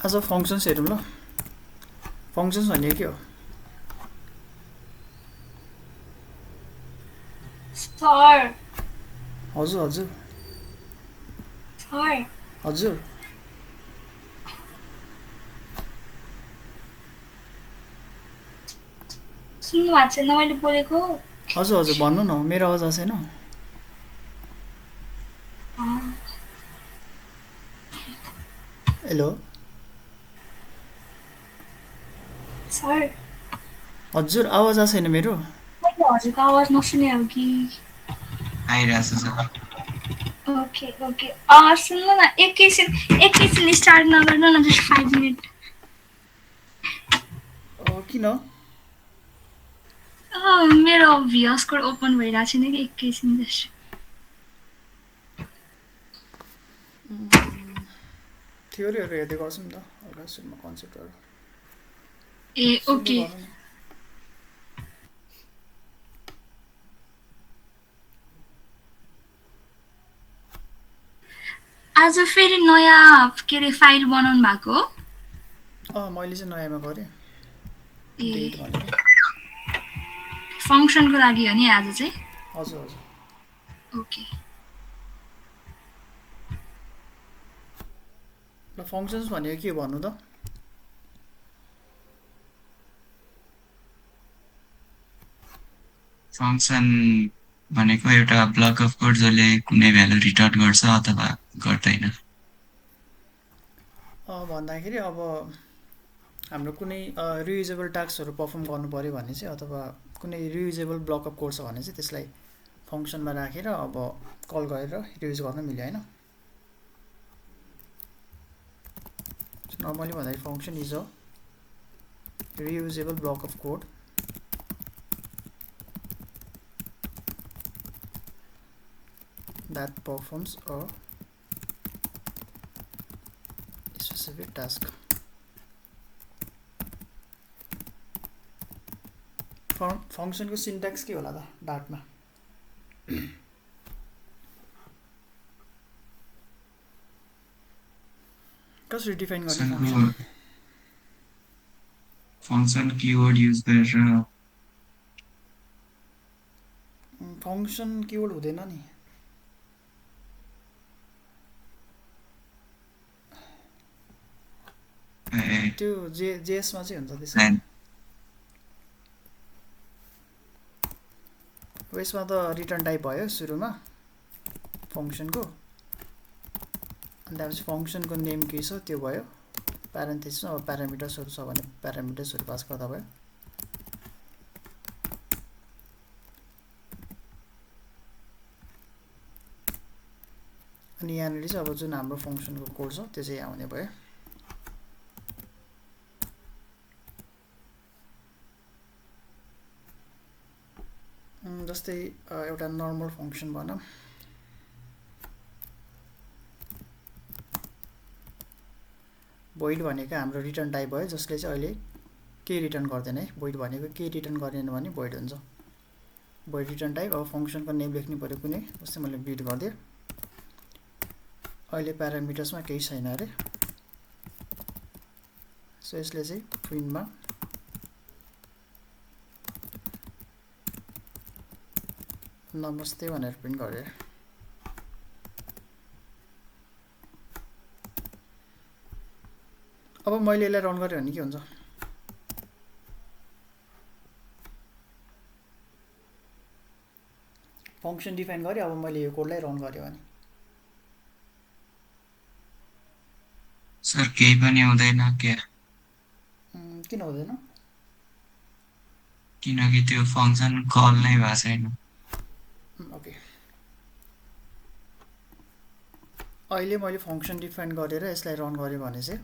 आज फङ्सन्स हेरौँ ल फङ्सन्स भनेको के हो सर हजुर हजुर सर हजुर सुन्नु भएको छैन मैले बोलेको हजुर हजुर भन्नु न मेरो आवाज आएको छैन हेलो सर हजुर आवाज आएको छैन मेरो मैले हजुरको आवाज नसुने हो कि आइरहेछ सर ओके ओके सुन्नु न एकैछिन स्टार्ट नगर्नु न जस्ट 5 मिनट किन मेरो भिएस कोड ओपन भइरहेको छैन कि एकैछिन जस्ट थ्योरीहरू हेर्दै गर्छौँ नि त हल्का सुरुमा कन्सेप्टहरू ए सुन्दै ओके गर्नु न आज फेरि नयाँ के अरे फाइल बनाउनु भएको हो मैले चाहिँ नयाँमा गरेँ ए डेट भनेर फङ्सनको लागि हो नि आज चाहिँ हजुर हजुर ओके ल फङ्सन्स भनेको के भन्नु त फङ्सन भनेको एउटा ब्लक अफ कोड जसले कुनै भ्यालु रिटर्न गर्छ अथवा गर्दैन भन्दाखेरि अब हाम्रो कुनै रियुजेबल टास्कहरू पर्फर्म गर्नु पऱ्यो भने चाहिँ अथवा कुनै रियुजेबल ब्लक अफ कोड छ भने चाहिँ त्यसलाई फङ्सनमा राखेर अब कल गरेर रियुज गर्न मिल्यो होइन नर्मली भन्दाखेरि function is a reusable block of code that performs a specific task फङ्सनको सिन्ट्याक्स के होला त डाटमा कसरी डिफाइन गर्ने फङ्सन फङ्सन किवर्ड युज गरेर फङ्सन किवर्ड हुँदैन नि त्यो जेएसमा चाहिँ हुन्छ त्यसमा यसमा त रिटर्न टाइप भयो सुरुमा फङ्सनको अनि त्यसपछि फङ्सनको नेम के छ त्यो भयो प्यारेन्थेसिसमा अब प्यारामिटर्सहरू छ भने प्यारामिटर्सहरू पास गर्दा भयो अनि यहाँनिर चाहिँ अब जुन हाम्रो फङ्सनको कोड छ त्यो चाहिँ आउने भयो जस्तै एउटा नर्मल फङ्सन भनौँ भोइड भनेको हाम्रो रिटर्न टाइप भयो जसले चाहिँ अहिले केही रिटर्न गर्दैन है भोइड भनेको केही रिटर्न गरेन भने भोइड हुन्छ भोइड रिटर्न टाइप अब फङ्सनको नेम लेख्नु पऱ्यो कुनै जस्तै मैले बिट गरिदिएँ अहिले प्यारामिटर्समा केही छैन अरे सो यसले चाहिँ प्रिन्टमा नमस्ते भनेर प्रिन्ट गरे अब मैले यसलाई रन गरेँ भने के हुन्छ फङ्सन डिफाइन गरेँ अब मैले यो कोडलाई रन गरेँ भने सर केही पनि हुँदैन क्या किन हुँदैन किनकि त्यो फङ्सन कल नै भएको छैन ओके अहिले मैले फङ्सन डिफाइन गरेर यसलाई रन गरेँ भने चाहिँ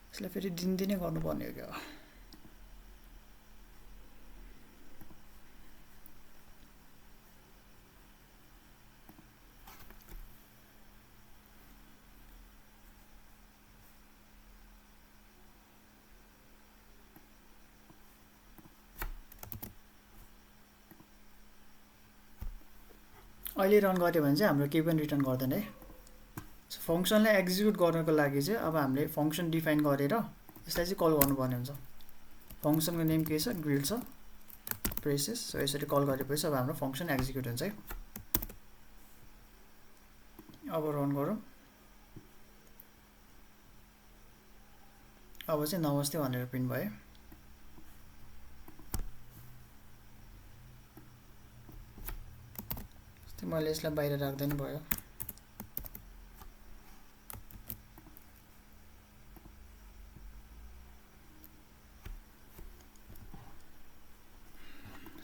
यसलाई फेरि दिनदिनै गर्नुपर्ने हो क्या अहिले रन गऱ्यो भने चाहिँ हाम्रो केही पनि रिटर्न गर्दैन है। सो फङ्सनलाई एक्जिक्युट गर्नको लागि चाहिँ अब हामीले फङ्सन डिफाइन गरेर यसलाई चाहिँ कल गर्नुपर्ने हुन्छ। फङ्सनको नेम के छ, ग्रिड छ, प्रेसेस। सो यसरी कल गरेपछि अब हाम्रो फङ्सन एक्जिक्युट हुन्छ है। अब रन गरौँ। अब चाहिँ नमस्ते भनेर प्रिन्ट भयो। मैले यसलाई बाहिर राख्दा नि भयो।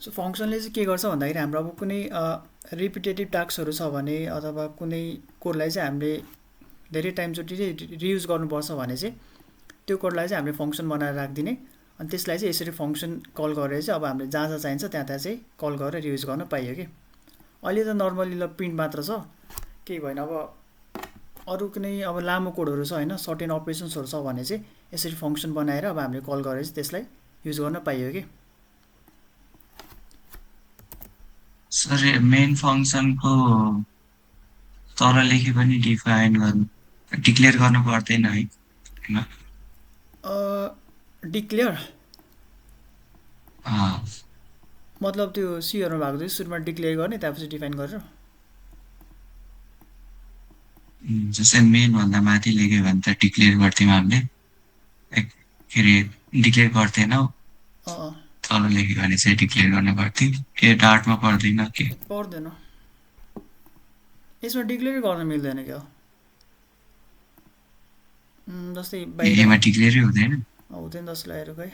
सो फङ्सनले चाहिँ के गर्छ भन्दाखेरि हाम्रो अब कुनै रिपिटेटिभ टास्कहरू छ भने अथवा कुनै कोडलाई चाहिँ हामीले धेरै टाइमचोटि रियुज गर्नुपर्छ भने चाहिँ त्यो कोडलाई चाहिँ हामीले फङ्सन बनाएर राखिदिने, अनि त्यसलाई चाहिँ यसरी फङ्सन कल गरेर चाहिँ अब हामीले जहाँ जहाँ चाहिन्छ त्यहाँ त्यहाँ चाहिँ कल गरेर रियुज गर्न पाइयो कि। अहिले त नर्मली ल प्रिन्ट मात्र छ, केही भएन। अब अरू कुनै अब लामो कोडहरू छ होइन, सर्टेन अपरेसन्सहरू छ भने चाहिँ यसरी फङ्सन बनाएर अब हामीले कल गरेर चाहिँ त्यसलाई युज गर्न पाइयो कि। सर मेन फङ्सनको तर लेखे पनि डिफाइन गर्नु डिक्लेयर गर्नु पर्दैन है? डिक्लेयर मतलब त्यो सीहरूमा भएको चाहिँ सुरुमा डिक्लेयर गर्ने त्यसपछि डिफाइन गरेर। जस्तै मेन भन्दा माथि लेख्यो भने त डिक्लेयर गर्थ्यौँ हामीले, के अरे डिक्लेयर गर्थेनौ। तल लेख्यो भने चाहिँ डिक्लेयर गर्ने गर्थ्यौँ। के डार्टमा पर्दैन? के पर्दैन, यसमा डिक्लेयर गर्न मिल्दैन क्या। जस्तै यसमा डिक्लेयरै हुँदैन। हुँदैन जस्तो लागेर खै।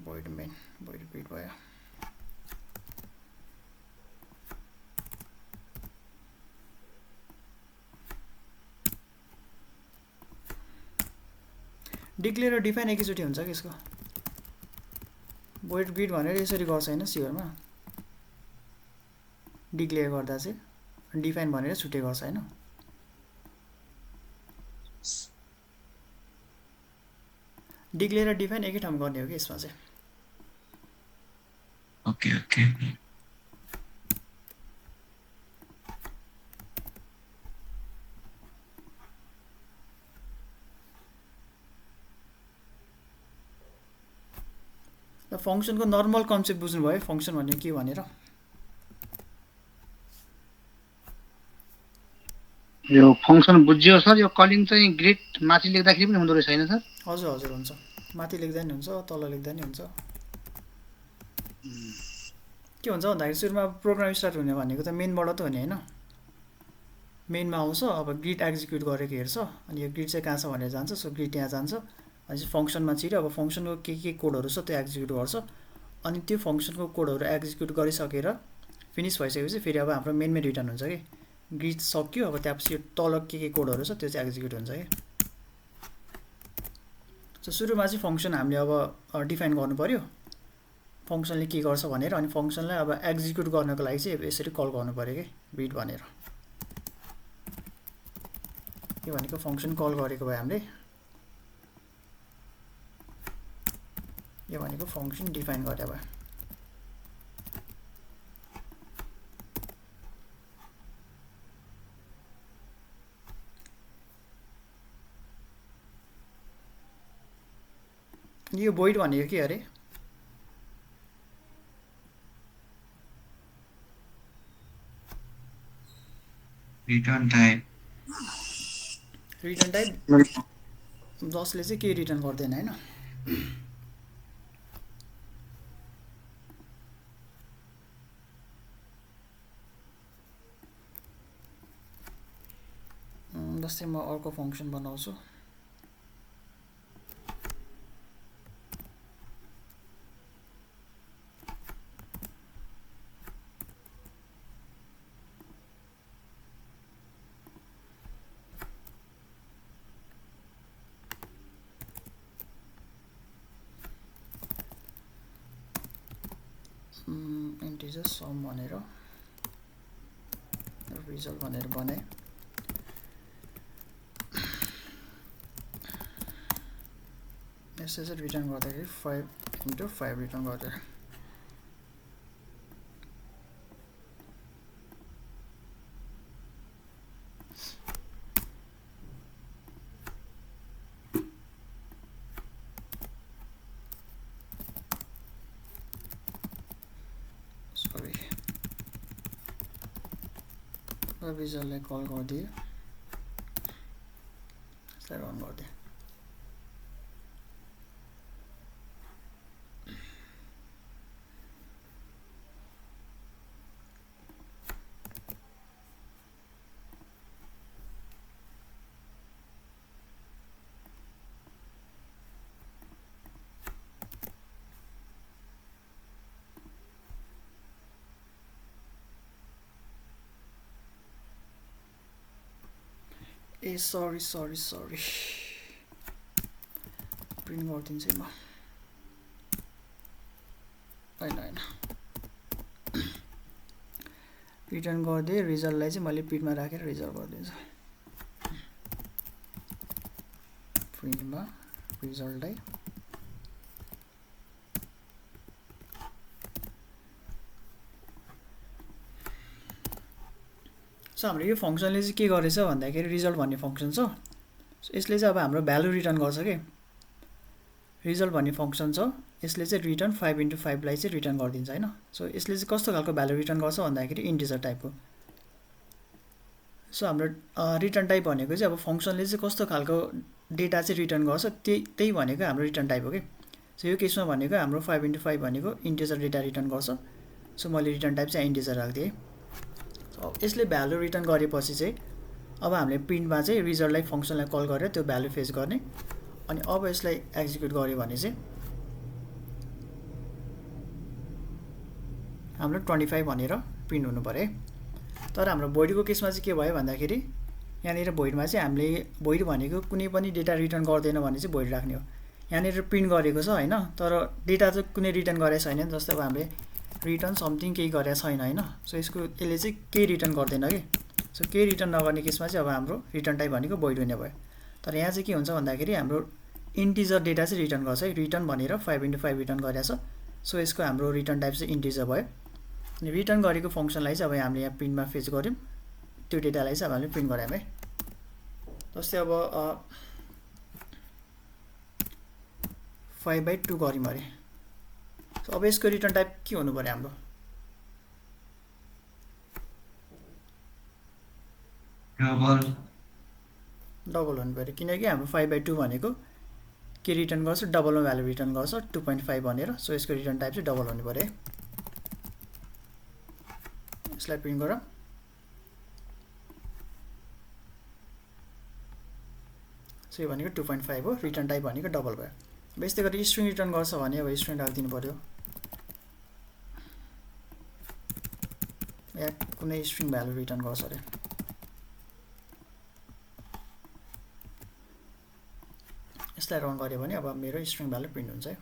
void main void repeat भयो। डिक्लेयर र डिफाइन एकैचोटि हुन्छ कि यसको। void repeat भनेर यसरी गर्छ होइन सीहरूमा, डिक्लेयर गर्दा चाहिँ डिफाइन भनेर छुट्टै गर्छ होइन। डिक्लेयर र डिफाइन एकै ठाउँमा गर्ने हो कि यसमा चाहिँ। Okay okay. र फङ्सनको नर्मल कन्सेप्ट बुझ्नुभयो फङ्सन भन्ने के भनेर। यो फङ्सन बुझ्यो सर। यो कलिङ चाहिँ ग्रिड माथि लेख्दाखेरि पनि हुँदो रहेछ हैन सर? हजुर हजुर हुन्छ, माथि लेख्दा नि हुन्छ, तल लेख्दा नि हुन्छ। के हुन्छ भन्दाखेरि सुरुमा प्रोग्राम स्टार्ट हुने भनेको त मेनबाट त हुने होइन। मेनमा आउँछ, अब ग्रिड एक्जिक्युट गरेको हेर्छ, अनि यो ग्रिड चाहिँ कहाँ छ भनेर जान्छ। सो ग्रिड यहाँ जान्छ, अनि चाहिँ फङ्सनमा छिर्यो। अब फङ्सनको के कोडहरू छ त्यो एक्जिक्युट गर्छ, अनि त्यो फङ्सनको कोडहरू एक्जिक्युट गरिसकेर फिनिस भइसकेपछि फेरि अब हाम्रो मेनमै रिटर्न हुन्छ कि। ग्रिड सक्यो, अब त्यसपछि यो तल के कोडहरू छ त्यो चाहिँ एक्जिक्युट हुन्छ कि। सो सुरुमा चाहिँ फङ्सन हामीले अब डिफाइन गर्नु पर्यो फङ्सनले के गर्छ भनेर, अनि फङ्सनलाई अब एक्जिक्युट गर्नको लागि चाहिँ यसरी कल गर्नु पर्यो कि ग्रिड भनेर। के भनेको फङ्सन कल गरेको भए हामीले, यो भनेको फङ्सन डिफाइन गरे भए। यो void भनेको के अरे? Return type. रिटर्न टाइप जसले चाहिँ के रिटर्न गर्दैन हैन। जस्तै म अर्को फङ्सन बनाउँछु। इन्टिजर सम भनेर रिजल्ट भनेर बनाए। यसले चाहिँ रिटर्न गर्दाखेरि 5 × 5 रिटर्न गरेर सब युजरलाई कल गरिदियो, यसलाई रन गरिदियो। ए सरी प्रिन्ट गरिदिन्छु म, होइन रिटर्न गरिदिएँ। रिजल्टलाई चाहिँ मैले प्रिन्टमा राखेर रिजल्ट गरिदिन्छु। प्रिन्टमा रिजल्टलाई सो हाम्रो यो फङ्सनले चाहिँ के गरेछ भन्दाखेरि रिजल्ट भन्ने फङ्सन छ, यसले चाहिँ अब हाम्रो भ्यालु रिटर्न गर्छ के। रिजल्ट भन्ने फङ्सन छ, यसले चाहिँ रिटर्न 5 × 5 लाई चाहिँ रिटर्न गरिदिन्छ होइन। सो यसले चाहिँ कस्तो खालको भ्यालु रिटर्न गर्छ भन्दाखेरि इन्टिजर टाइपको। सो हाम्रो रिटर्न टाइप भनेको चाहिँ अब फङ्सनले चाहिँ कस्तो खालको डेटा चाहिँ रिटर्न गर्छ त्यही भनेको हाम्रो रिटर्न टाइप हो कि। सो यो केसमा भनेको हाम्रो 5 × 5 भनेको इन्टिजर डेटा रिटर्न गर्छ। सो मैले रिटर्न टाइप चाहिँ इन्टिजर राखिदिएँ। सो यसले भ्यालु रिटर्न गरेपछि चाहिँ अब हामीले प्रिन्टमा चाहिँ रिजल्टलाई फङ्सनलाई कल गरेर त्यो भ्यालु फेच गर्ने। अनि अब यसलाई एक्जिक्युट गर्यो भने चाहिँ हाम्रो 25 भनेर प्रिन्ट हुनु पर्यो है। तर हाम्रो भोइडको केसमा चाहिँ के भयो भन्दाखेरि यहाँनिर भोइडमा चाहिँ हामीले भोइड भनेको कुनै पनि डेटा रिटर्न गर्दैन भने चाहिँ भोइड राख्ने हो। यहाँनिर प्रिन्ट गरेको छ होइन, तर डेटा चाहिँ कुनै रिटर्न गरेको छैन। जस्तै अब हामीले रिटर्न समथिङ केही गरेको छैन होइन। सो यसले चाहिँ केही रिटर्न गर्दैन कि। सो केही रिटर्न नगर्ने केसमा चाहिँ अब हाम्रो रिटर्न टाइप भनेको भोइड हुने भयो। तर यहाँ चाहिँ के हुन्छ भन्दाखेरि हाम्रो इन्टिजर डेटा चाहिँ रिटर्न गर्छ है। रिटर्न भनेर 5 × 5 रिटर्न गरेको छ। सो यसको हाम्रो रिटर्न टाइप चाहिँ इन्टिजर भयो। अनि रिटर्न गरेको फङ्सनलाई चाहिँ अब हामीले यहाँ प्रिन्टमा फेच गऱ्यौँ, त्यो डेटालाई चाहिँ अब हामीले प्रिन्ट गरायौँ है। जस्तै अब 5/2 गऱ्यौँ अरे। सो अब यसको रिटर्न टाइप के हुनु पर्यो हाम्रो, डबल हुनु पऱ्यो। किनकि हाम्रो 5/2 भनेको के रिटर्न गर्छ, डबलमा भ्यालु रिटर्न गर्छ 2.5 भनेर। सो यसको रिटर्न टाइप चाहिँ डबल हुनु पऱ्यो है। यसलाई प्रिन्ट गरौँ। सो यो भनेको 2.5 हो, रिटर्न टाइप भनेको डबल भयो। अब यस्तै गरी स्ट्रिङ रिटर्न गर्छ भने अब स्ट्रिङ राखिदिनु पऱ्यो, या कुनै स्ट्रिङ भ्यालु रिटर्न गर्छ अरे। यसलाई रन गऱ्यो भने अब मेरो स्ट्रिङ भ्यालु प्रिन्ट हुन्छ है।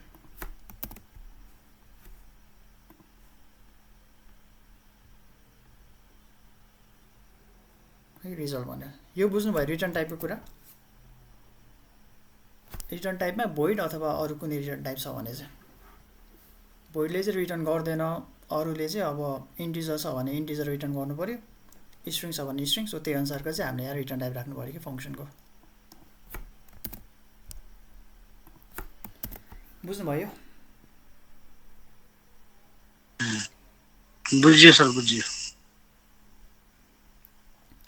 रिजल्ट भनेर यो बुझ्नु भयो रिटर्न टाइपको कुरा। रिटर्न टाइपमा भोइड अथवा अरू कुनै रिटर्न टाइप छ भने चाहिँ भोइडले चाहिँ रिटर्न गर्दैन, अरूले चाहिँ अब इन्टिजर छ भने इन्टिजर रिटर्न गर्नु पऱ्यो, स्ट्रिङ छ भने स्ट्रिङ। सो त्यही अनुसारको चाहिँ हामीले यहाँ रिटर्न टाइप राख्नु पऱ्यो कि फङ्सनको। बुझ्नुभयो? बुझ्यो सर, बुझ्यो।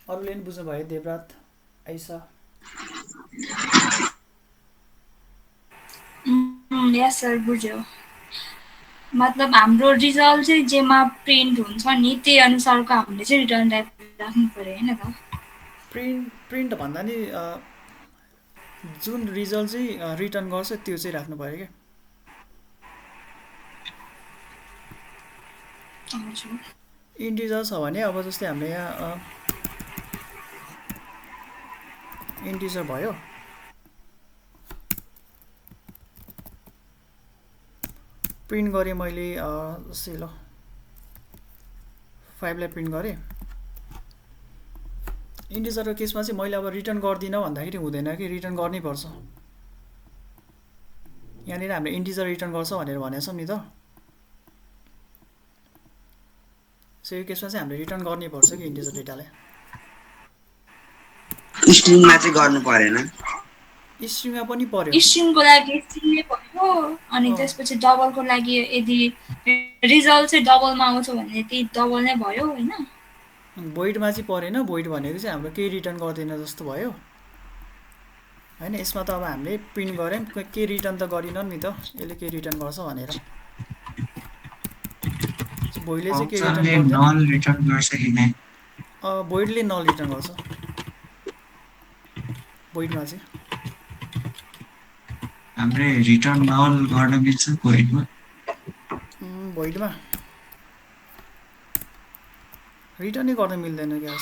अरूले पनि बुझ्नुभयो? देवरात, आइसा? यस सर, बुझ्यो। मतलब हाम्रो रिजल्ट चाहिँ जेमा प्रिन्ट हुन्छ नि त्यही अनुसारको हामीले चाहिँ रिटर्न टाइप राख्नु पर्यो हैन त? प्रिन्ट भन्दा नि जुन रिजल्ट चाहिँ रिटर्न गर्छ त्यो चाहिँ राख्नु पर्यो क्या। इन्टिजर छ भने अब जस्तै हामीले यहाँ इन्टिजर भयो, प्रिन्ट गरेँ मैले जस्तै ल 5 लाई प्रिन्ट गरेँ। इन्टिजरको केसमा चाहिँ मैले अब रिटर्न गर्दिनँ भन्दाखेरि हुँदैन कि, रिटर्न गर्नै पर्छ। यहाँनिर हामीले इन्टिजर रिटर्न गर्छ भनेर भनेको छौँ नि त। सो यो केसमा चाहिँ हामीले रिटर्न गर्नै पर्छ कि इन्टिजर डेटालाई। स्ट्रिङमा चाहिँ गर्नु परेन? स्ट्रिङमा पनि पर्यो। स्ट्रिङको लागि स्ट्रिङै भयो, अनि त्यसपछि डबलको लागि यदि रिजल्ट चाहिँ डबलमा आउँछ भने त्यही डबल नै भयो हैन? भोइडमा चाहिँ परेन। भोइड भनेको चाहिँ हाम्रो केही रिटर्न गर्दैन जस्तो भयो होइन। यसमा त अब हामीले प्रिन्ट गऱ्यौँ केही रिटर्न त गरेनौँ नि त, यसले के रिटर्न गर्छ भनेर। भोइडले चाहिँ के रिटर्न फंक्शनले गर्दैन। नल रिटर्न गर्छ कि नै? भोइडले नल रिटर्न गर्छ भोइडमा चाहिँ। हामीले रिटर्न नल गर्न मिल्छ भोइडमा? भोइडमा रिटर्नै गर्न मिल्दैन क्या,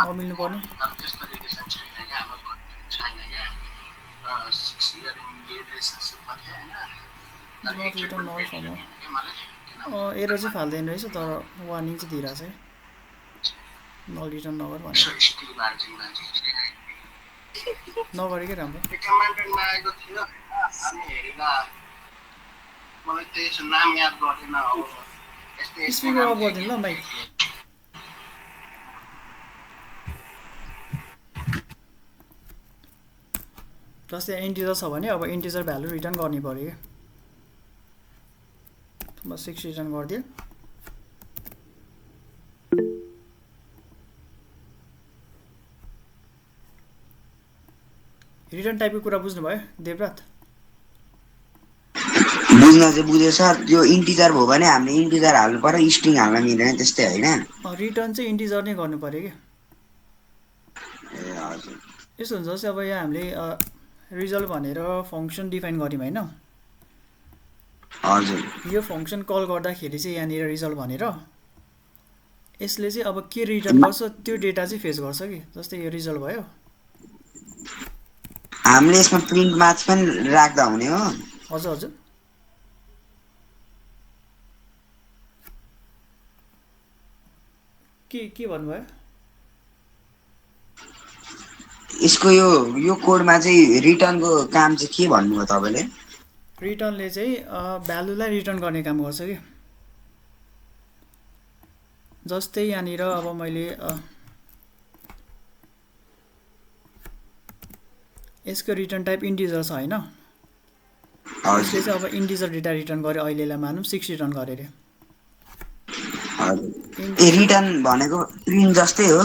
नमिल्नु पर्ने। रिटर्न नल फर्म एरर चाहिँ फाल्दैन रहेछ, तर वार्निङ चाहिँ दिइरहेको छ है, नल रिटर्न नगर भनेर। नगरेकै राम्रो। स्पिकर अफ गरिदिनु ल माइक। जस्तै इन्टिजर छ भने अब इन्टिजर भ्यालु रिटर्न गर्ने पऱ्यो क्या। म 6 रिटर्न गरिदिएँ। रिटर्न टाइपको कुरा बुझ्नुभयो देवरात? बुझ्न चाहिँ बुझेँ सर। यो इन्टिजर भयो भने हामीले इन्टिजर हाल्नु पर्यो, स्ट्रिङ हाल्न मिल्दैन त्यस्तै होइन? रिटर्न चाहिँ इन्टिजर नै गर्नु पऱ्यो क्या। ए हजुर। यस्तो हुन्छ जस्तै अब यहाँ हामीले रिजल्ट भनेर फङ्सन डिफाइन गऱ्यौँ होइन। हजुर यो फङ्सन कल गर्दाखेरि चाहिँ यहाँनिर रिजल्ट भनेर यसले चाहिँ अब के रिटर्न गर्छ त्यो डेटा चाहिँ फेच गर्छ कि। जस्तै यो रिजल्ट भयो, हामीले यसमा प्रिन्ट मार्क्स पनि राख्दा हुने हो? हजुर हजुर। के भन्नुभयो? यसको यो कोडमा चाहिँ रिटर्नको काम चाहिँ के भन्नुभयो तपाईँले? रिटर्नले चाहिँ भ्यालुलाई रिटर्न गर्ने काम गर्छ कि। जस्तै यहाँनिर अब मैले यसको रिटर्न टाइप इन्टिजर छ होइन। यसले चाहिँ अब इन्टिजर डेटा रिटर्न गरे, अहिलेलाई मानौँ 6 रिटर्न गरे अरे। ए रिटर्न भनेको प्रिन्ट जस्तै हो?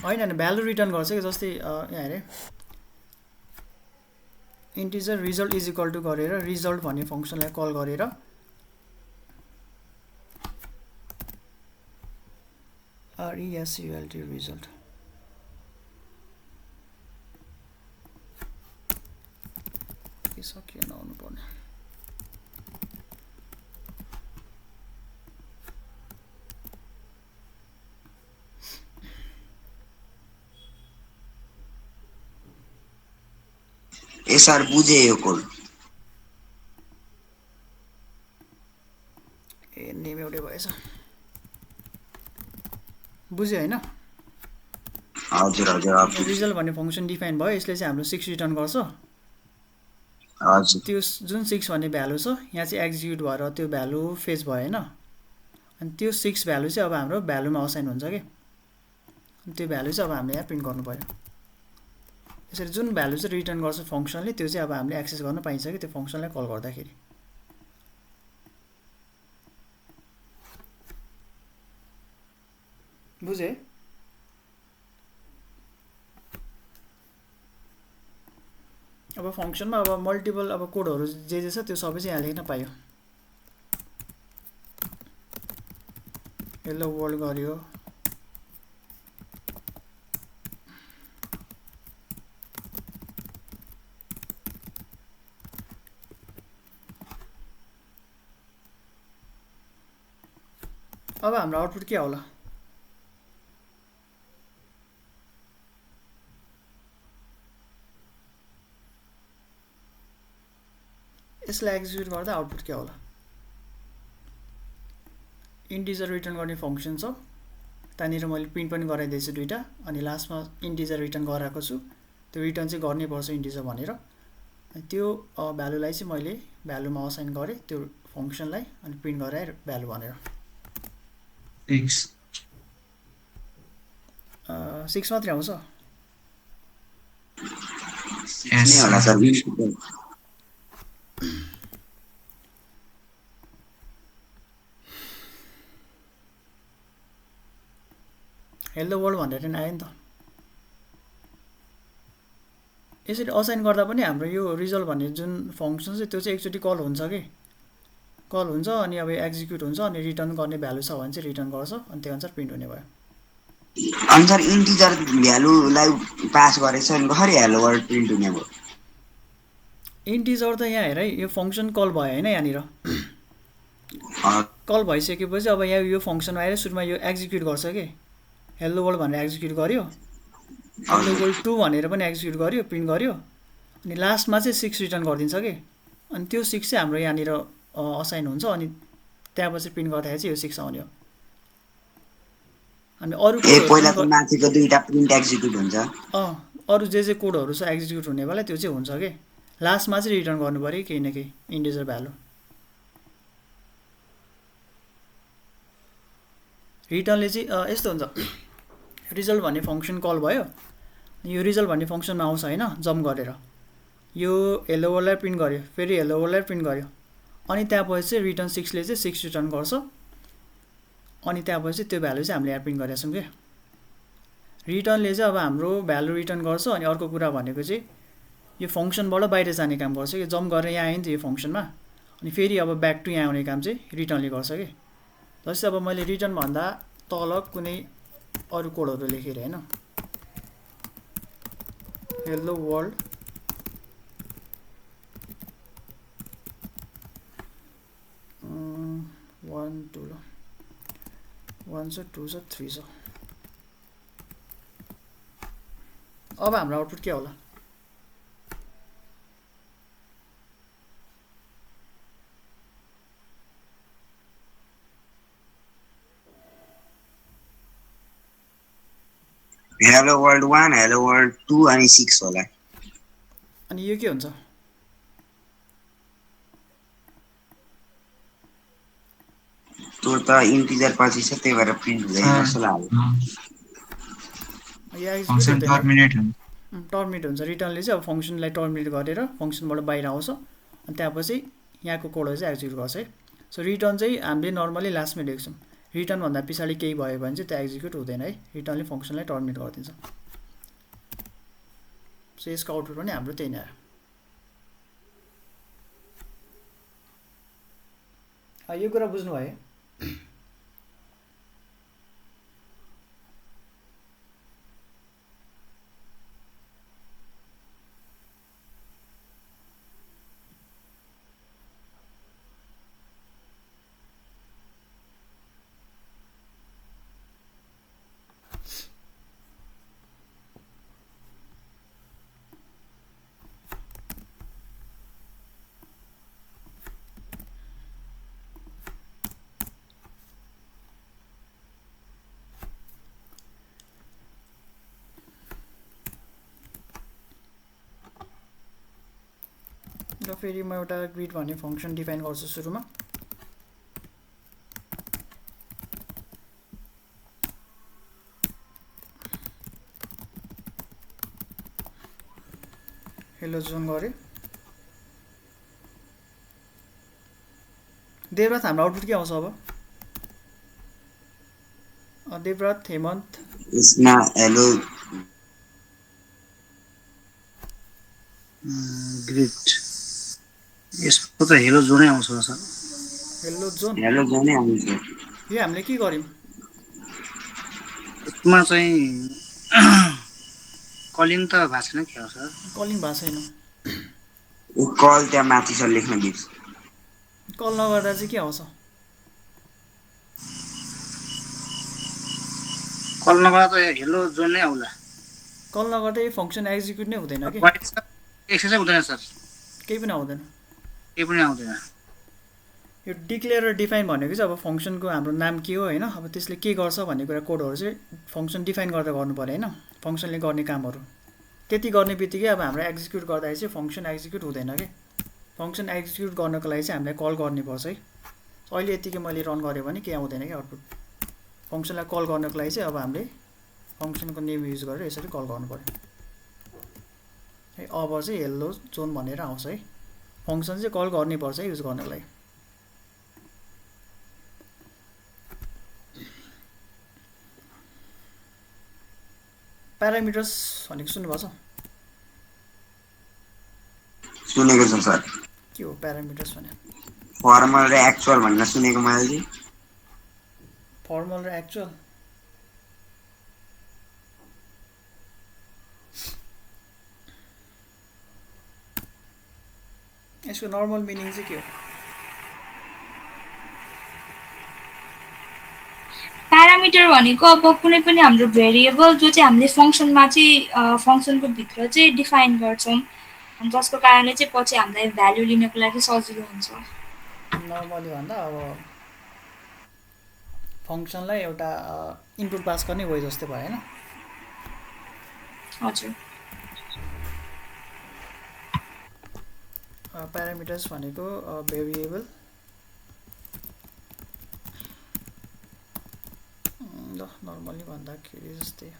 होइन भ्यालु रिटर्न गर्छ कि। जस्तै यहाँ हेरेँ integer result is equal to गरेर रिजल्ट भन्ने फङ्सनलाई कल गरेर RESULT रिजल्ट के सकिएन आउनु पर्ने। ए सर बुझेँ यो कोड। ए नेम एउटै भएछ, बुझ्यो होइन? हजुर हजुर। रिजल्ट भन्ने फङ्सन डिफाइन भयो, यसले चाहिँ हाम्रो 6 रिटर्न गर्छ। हजुर। त्यो जुन 6 भन्ने भ्यालु छ यहाँ चाहिँ एक्जिक्युट भएर त्यो भ्यालु फेच भयो होइन। अनि त्यो 6 भ्यालु चाहिँ अब हाम्रो भ्यालुमा असाइन हुन्छ कि। त्यो भ्यालु चाहिँ अब हामीले यहाँ प्रिन्ट गर्नु पर्यो। यसरी जुन भ्यालु चाहिँ रिटर्न गर्छ फङ्सनले त्यो चाहिँ अब हामीले एक्सेस गर्न पाइन्छ कि त्यो फङ्सनलाई कल गर्दाखेरि। बुझे? अब फङ्सनमा अब मल्टिपल अब कोडहरू जे छ त्यो सबै चाहिँ यहाँ लेख्न पायो। हेलो वर्ल्ड गर्यो, अब हाम्रो आउटपुट के होला? यसलाई एक्जिक्युट गर्दा आउटपुट के होला? इन्टिजर रिटर्न गर्ने फङ्सन छ, त्यहाँनिर मैले प्रिन्ट पनि गराइदिएछु दुईटा, अनि लास्टमा इन्टिजर रिटर्न गराएको छु। त्यो रिटर्न चाहिँ गर्नै पर्छ इन्टिजर भनेर। त्यो भ्यालुलाई चाहिँ मैले भ्यालुमा असाइन गरेँ त्यो फङ्सनलाई, अनि प्रिन्ट गराएँ भ्यालु भनेर। 6 मात्रै आउँछ? होला सर। हेलो वर्ल्ड भनेर नि आयो नि त। यसरी असाइन गर्दा पनि हाम्रो यो रिजल्ट भन्ने जुन फङ्सन चाहिँ त्यो चाहिँ एकचोटि कल हुन्छ कि कल हुन्छ अनि अब एक्जिक्युट हुन्छ अनि रिटर्न गर्ने भ्यालु छ भने चाहिँ रिटर्न गर्छ अनि त्यही अनुसार प्रिन्ट हुने भयो। अनि सर इन्टिजर भ्यालुलाई पास गरेछ भने कसरी हेलो वर्ल्ड प्रिन्ट हुने भयो? इन्टिजर त यहाँ हेर है यो फङ्सन कल भयो होइन यहाँनिर कल भइसकेपछि अब यहाँ यो फङ्सन आएर सुरुमा यो एक्जिक्युट गर्छ कि हेलो वर्ल्ड भनेर एक्जिक्युट गर्यो हेलो वर्ल्ड 2 भनेर पनि एक्जिक्युट गर्यो प्रिन्ट गर्यो अनि लास्टमा चाहिँ 6 रिटर्न गरिदिन्छ कि अनि त्यो 6 चाहिँ हाम्रो यहाँनिर असाइन हुन्छ अनि त्यहाँपछि प्रिन्ट गर्दाखेरि चाहिँ यो 6 आउने हो। अनि अरु पहिला त माथिको दुईटा प्रिन्ट एक्जिक्युट हुन्छ अरु जे कोडहरु छ एक्जिक्युट हुने बेला त्यो चाहिँ हुन्छ के लास्टमा चाहिँ रिटर्न गर्नु पर्यो केही न केही इन्टिजर भ्यालु। रिटर्नले चाहिँ यस्तो हुन्छ रिजल्ट भन्ने फङ्सन कल भयो यो रिजल्ट भन्ने फङ्सनमा आउँछ हैन जम्प गरेर यो हेलो वर्ल्डलाई प्रिन्ट गर्यो फेरि हेलो वर्ल्डलाई प्रिन्ट गर्यो अनि त्यसपछि चाहिँ रिटर्न 6 ले चाहिँ 6 रिटर्न गर्छ अनि त्यसपछि त्यो भ्यालु चाहिँ हामीले यहाँ प्रिन्ट गरेका छौं के रिटर्नले चाहिँ अब हाम्रो भ्यालु रिटर्न गर्छ अनि अर्को कुरा भनेको चाहिँ यो फङ्सनबाट बाहिर जाने काम गर्छ कि जम्प गरेर यहाँ आयो नि त यो फङ्सनमा अनि फेरि अब ब्याक टु यहाँ आउने काम चाहिँ रिटर्नले गर्छ के जस्तै अब मैले रिटर्न भन्दा तल कुनै अरु कोडहरु लेखेर हैन हेलो वर्ल्ड one two 1 छ 2 छ 3 छ अब हाम्रो आउटपुट के होला हेलो वर्ल्ड 1 हेलो वर्ल्ड 2 अनि 6 होला अनि यो के हुन्छ त्यो त इन्टिजर पछि छ त्यही भएर प्रिन्ट हुँदैन जस्तो लाग्यो यो फङ्सन टर्मिनेट टर्मिनेट हुन्छ रिटर्नले चाहिँ अब फङ्सनलाई टर्मिनेट गरेर फङ्सनबाट बाहिर आउँछ अनि त्यसपछि यहाँको कोडहरु चाहिँ एक्जिक्युट गर्छ है सो रिटर्न चाहिँ हामीले नर्मली लास्टमा लेख्छौं रिटर्न भन्दा पछाडी केही भयो भने चाहिँ त्यो एक्जिक्युट हुँदैन है रिटर्नले फङ्सनलाई टर्मिनेट गरिदिन्छ सो यसको आउटपुट पनि हाम्रो त्यही नै आयो यो कुरा बुझ्नु भयो र फेरि म एउटा ग्रिड भन्ने फंक्सन डिफाइन गर्छु सुरुमा हेलो जोन गरे देवरात हाम्रो आउटपुट के आउँछ अब देवरात हेमन्त यसमा हेलो ग्रेट यसको त हेलो जोनै आउँछ सर हेलो जोनै आउँछ यो हामीले के गर्यौं यसमा चाहिँ कलिङ त भएको छैन के हो सर कलिङ भएको छैन कल त्यहाँ माथि छ लेख्न बिर्स कल नगर्दा चाहिँ के आउँछ कल नगर्दा त हेलो जोन नै आउला कल नगर्दा यो फंक्सन एक्जिक्युट नै हुँदैन के एक्सेस हुँदैन सर केही पनि आउँदैन केही पनि आउँदैन यो डिक्लेयर र डिफाइन भनेको चाहिँ अब फंक्सनको हाम्रो नाम के हो हैन अब त्यसले के गर्छ भन्ने कुरा कोडहरु चाहिँ फंक्सन डिफाइन गर्दा गर्नु पर्यो हैन फंक्सनले गर्ने कामहरु त्यति गर्ने बित्तिकै अब हाम्रो एक्जिक्युट गर्दा चाहिँ फंक्सन एक्जिक्युट हुँदैन के फंक्सन एक्जिक्युट गर्नको लागि चाहिँ हामीले कल गर्ने पर्छ है अहिले यतिकै मैले रन गरे भने के आउँदैन के आउटपुट फंक्सनलाई कल गर्नको लागि चाहिँ अब हामीले फंक्सनको नेम युज गरेर यसरी कल गर्नु पर्यो है अब चाहिँ हेलो जोन भनेर आउँछ है फंक्सन चाहिँ कल गर्नै पर्छ है युज गर्नको लागि प्यारामिटर्स भनेको सुन्नुभएको छ? सुनेको छ सर। के हो प्यारामिटर्स भने? फर्मल र एक्चुअल भनेर सुनेको मैले। फर्मल र एक्चुअल यसको नर्मल मिनिङ चाहिँ के हो? प्यारामिटर भनेको अब कुनै पनि हाम्रो भेरिएबल जो चाहिँ हामीले फङ्सनमा चाहिँ फङ्सनको भित्र चाहिँ डिफाइन गर्छौँ, जसको कारणले चाहिँ पछि हामीलाई भ्याल्यु लिनको लागि सजिलो हुन्छ। नर्मली भन्दा अब फङ्सनलाई एउटा इनपुट पास गर्ने वे जस्तै भयो होइन? हजुर। प्यारामिटर्स भनेको भेरिएबल ल नर्मली भन्दाखेरि जस्तै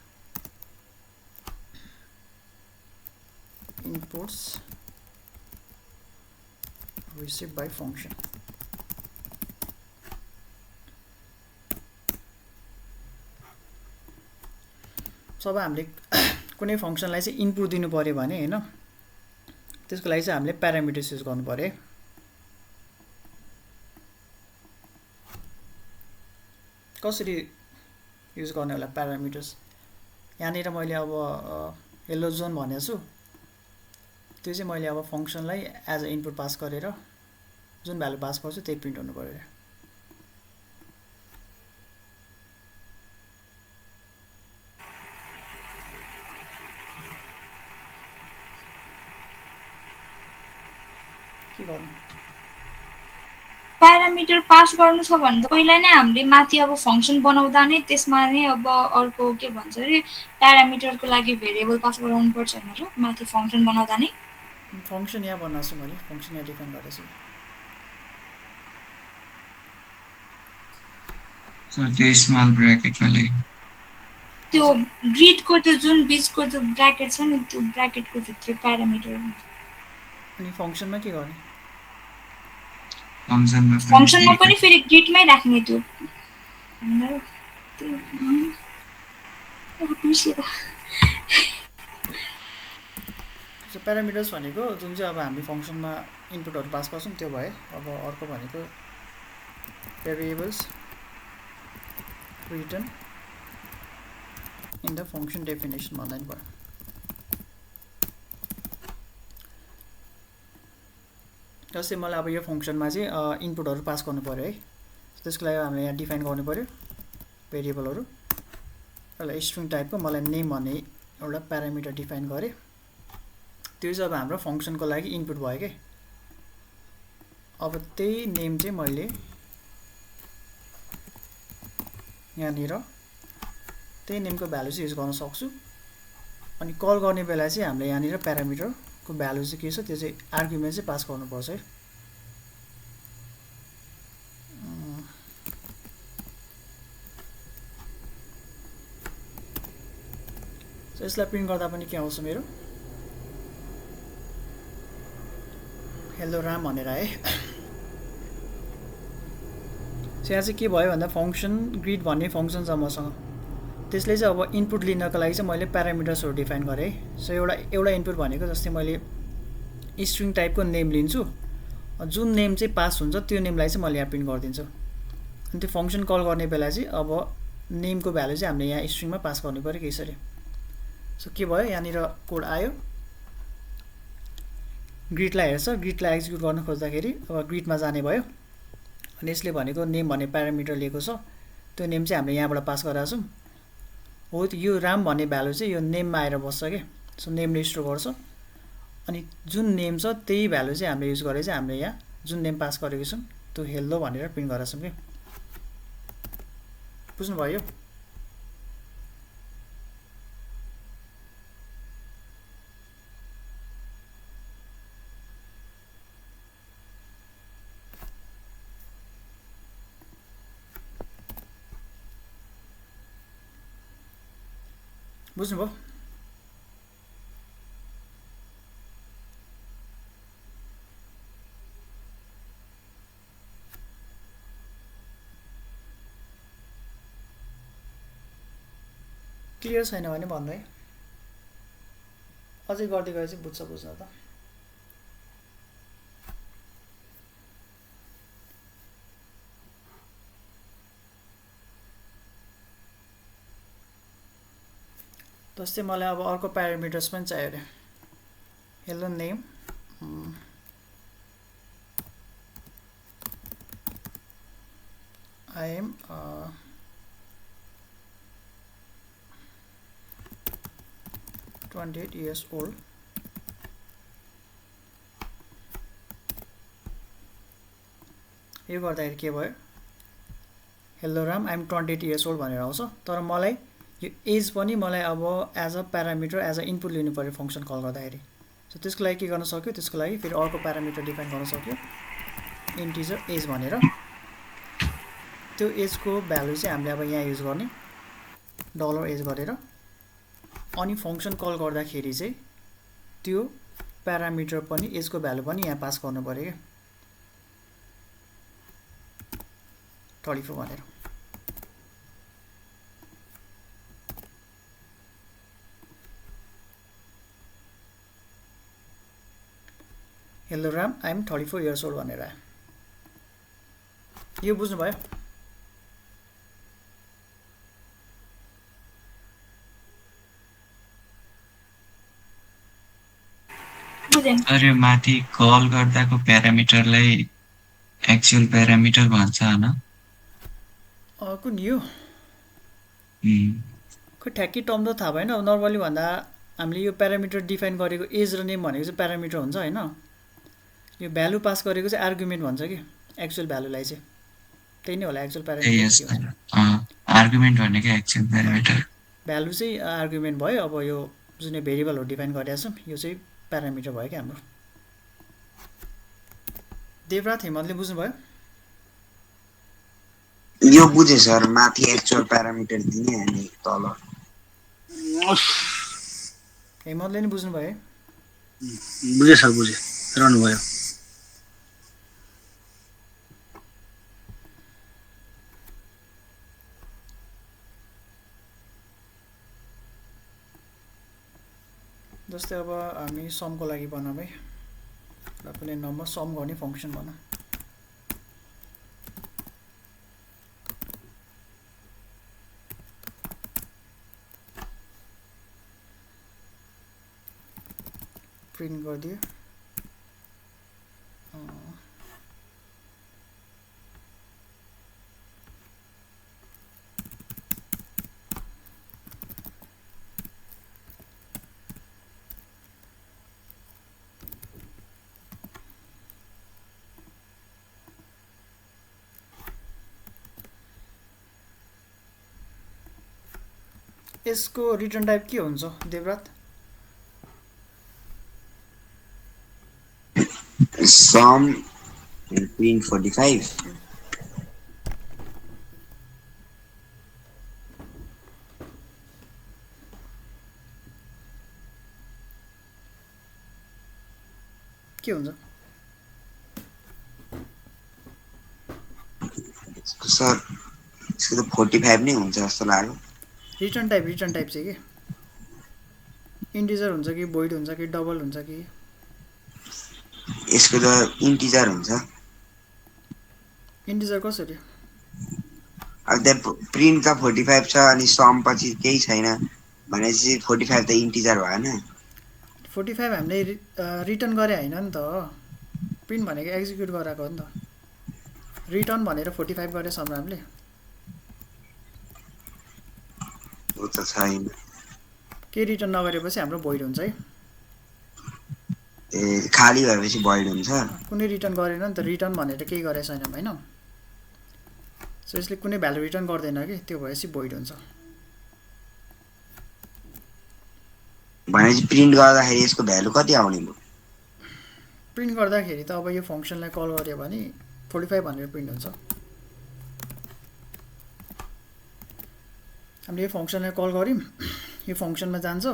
इनपुट्स रिसिभ बाई फङ्सन। जब हामीले कुनै फङ्सनलाई चाहिँ इनपुट दिनु पर्यो भने होइन, त्यसको लागि चाहिँ हामीले प्यारामिटर्स युज गर्नु पर्यो। कसरी युज गर्ने होला प्यारामिटर्स? यहाँनिर मैले अब हेलो जोन भनेको छु, त्यो चाहिँ मैले अब फङ्सनलाई एज अ इनपुट पास गरेर जुन भ्यालु पास गर्छु त्यही प्रिन्ट हुनु पर्यो। के गर्नु? प्यारामिटर पास गर्नु छ भने त पहिला नै हामीले माथि अब फङ्सन बनाउँदा नै त्यसमा नै अब अर्को के भन्छ अरे प्यारामिटरको लागि भेरिएबल पास गराउनु पर्छ होइन र माथि फङ्सन बनाउँदा नै? फङ्सन यहाँ बनाएको छु मैले, फङ्सन यहाँ डिफाइन गरेको छु। त्यो स्मल ब्र्याकेटमा त्यो ग्रिडको त्यो जुन बिचको त्यो ब्र्याकेट छ नि, त्यो ब्र्याकेटको भित्र प्यारामिटर हुन्छ। अनि फङ्सनमा के गर्ने? फङ्सनमा पनि फेरि ग्रिडमै राख्ने त्यो प्यारामिटर्स भनेको जुन चाहिँ अब हामी फङ्सनमा इनपुटहरू पास गर्छौँ त्यो भयो। अब अर्को भनेको variables return in the function definition भन्दा नि भयो। जस्तै मलाई अब यो फङ्सनमा चाहिँ इनपुटहरू पास गर्नु पर्यो है, त्यसको लागि हामीले यहाँ डिफाइन गर्नु पर्यो भेरिएबलहरू। एउटा स्ट्रिङ टाइपको मलाई नेम भन्ने एउटा प्यारामिटर डिफाइन गरेँ, त्यो चाहिँ अब हाम्रो फङ्सनको लागि इनपुट भयो के। अब त्यही नेम चाहिँ मैले यहाँनिर त्यही नेमको भ्यालु चाहिँ युज गर्न सक्छु। अनि कल गर्ने बेला चाहिँ हामीले यहाँनिर प्यारामिटरको भ्यालु चाहिँ के छ त्यो चाहिँ आर्गुमेन्ट चाहिँ पास गर्नुपर्छ है। यसलाई प्रिन्ट गर्दा पनि के आउँछ मेरो हेलो राम भनेर है। यहाँ चाहिँ के भयो भन्दा फङ्सन ग्रिड भन्ने फङ्सन छ मसँग, त्यसले चाहिँ अब इनपुट लिनको लागि चाहिँ मैले प्यारामिटर्सहरू डिफाइन गरेँ है। सो एउटा इनपुट भनेको जस्तै मैले स्ट्रिङ टाइपको नेम लिन्छु, जुन नेम चाहिँ पास हुन्छ त्यो नेमलाई चाहिँ मैले यहाँ प्रिन्ट गरिदिन्छु। अनि त्यो फङ्सन कल गर्ने बेला चाहिँ अब नेमको भ्यालु चाहिँ हामीले यहाँ स्ट्रिङमा पास गर्नु पऱ्यो कि यसरी। सो के भयो यहाँनिर कोड आयो, ग्रिडलाई हेर्छ, ग्रिडलाई एक्जिक्युट गर्न खोज्दाखेरि अब ग्रिडमा जाने भयो। अनि यसले भनेको नेम भन्ने प्यारामिटर लिएको छ, त्यो नेम चाहिँ हामीले यहाँबाट पास गराएको छौँ। हो यो राम भन्ने भ्यालु चाहिँ यो नेममा आएर बस्छ क्या। सो नेमले स्टोर गर्छ, अनि जुन नेम छ त्यही भ्यालु चाहिँ हामीले युज गरेर चाहिँ हामीले यहाँ जुन नेम पास गरेको छौँ त्यो हेल्लो भनेर प्रिन्ट गरेको छौँ क्या। बुझ्नुभयो? बुझ्नुभयो? क्लियर छैन भने भन्नु है। अझै गर्दै गए चाहिँ बुझ्छ बुझ्न त जस्तै मलाई अब अर्को प्यारामिटर्स पनि चाहियो अरे hello name I am 28 years old. यो गर्दाखेरि के भयो hello Ram I'm 28 years old भनेर आउँछ तर मलाई यो एज पनि मलाई अब as a parameter as a input लिनु पर्यो फंक्सन कल गर्दाखेरि सो त्यसको लागि के गर्न सक्यो त्यसको लागि फेरि अर्को प्यारामिटर डिफाइन गर्न सक्यो इन्टिजर एज भनेर त्यो एजको भ्यालु चाहिँ हामीले अब यहाँ युज गर्ने डलर एज गरेर अनि फंक्सन कल गर्दाखेरि चाहिँ त्यो प्यारामिटर पनि एजको भ्यालु पनि यहाँ पास गर्नु पर्यो के 34 भनेर hello Ram I am 34 years old भनेर आयो यो बुझ्नु भयो अरे माथि कल गर्दाको प्यारामिटरलाई एक्चुअल प्यारामिटर भन्छ हैन कुन यो खै ठ्याक्कै टर्म त थाहा भएन नर्मली भन्दा हामीले यो प्यारामिटर डिफाइन गरेको एज र नेम भनेको चाहिँ प्यारामिटर हुन्छ हैन यो भ्यालु पास गरेको चाहिँ आर्गुमेन्ट भन्छ कि एक्चुअल भ्यालुलाई चाहिँ त्यही नै होला एक्चुअल प्यारामिटर आर्गुमेन्ट भनेको एक्चुअल प्यारामिटर भ्यालु चाहिँ आर्गुमेन्ट भयो अब यो जुन भेरिएबलहरु डिफाइन गरेका छौं यो चाहिँ प्यारामिटर भयो के हाम्रो देवराज हेमन्तले बुझ्नु भयो यो बुझे सर माथि एक्चुअल प्यारामिटर दिने अनि तल हेमन्तले नि बुझ्नु भयो बुझे सर बुझे रहनु भयो जस्तै अब हामी समको लागि बनाऊ है र कुनै नम्बर सम गर्ने फंक्सन बनाऊ प्रिन्ट गरिदियो यसको रिटर्न टाइप के हुन्छ देवरात सम प्रिन्ट 45 के हुन्छ सर यसको त 45 नै हुन्छ जस्तो लाग्यो रिटर्न टाइप चाहिँ के इन्टिजर हुन्छ कि भोइड हुन्छ कि डबल हुन्छ कि यसको त इन्टिजर हुन्छ इन्टिजर कसरी अब त्यहाँ प्रिन्ट त 45 छ अनि सम पछि केही छैन भनेपछि 45 त इन्टिजर भएन 45 हामीले रिटर्न गरे हैन नि त प्रिन्ट भनेको एक्जिक्युट गराएको हो नि त रिटर्न भनेर 45 गरे सम हामीले हो त छैन के रिटर्न नगरेपछि हाम्रो भोइड हुन्छ है ए खाली भएपछि भोइड हुन्छ कुनै रिटर्न गरेन नि त रिटर्न भनेर केही गरेको छैन हैन सो यसले कुनै भ्यालु रिटर्न गर्दैन कि त्यो भएपछि भोइड हुन्छ भनेपछि प्रिन्ट गर्दाखेरि यसको भ्यालु कति आउने भयो प्रिन्ट गर्दाखेरि त अब यो फंक्सनलाई कल गर्यो भने 45 भनेर प्रिन्ट हुन्छ हामीले यो फंक्सनलाई कल गर्यौं यो फंक्सनमा जान्छ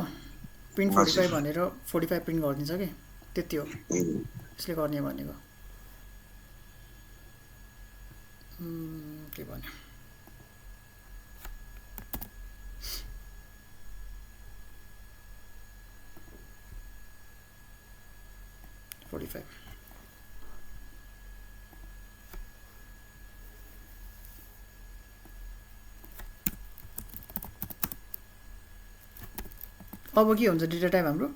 प्रिन्ट 45 भनेर 45 प्रिन्ट गरिदिन्छ के त्यति हो यसले गर्ने भनेको के भन्यो 45। अब के हुन्छ डेटा टाइप हाम्रो?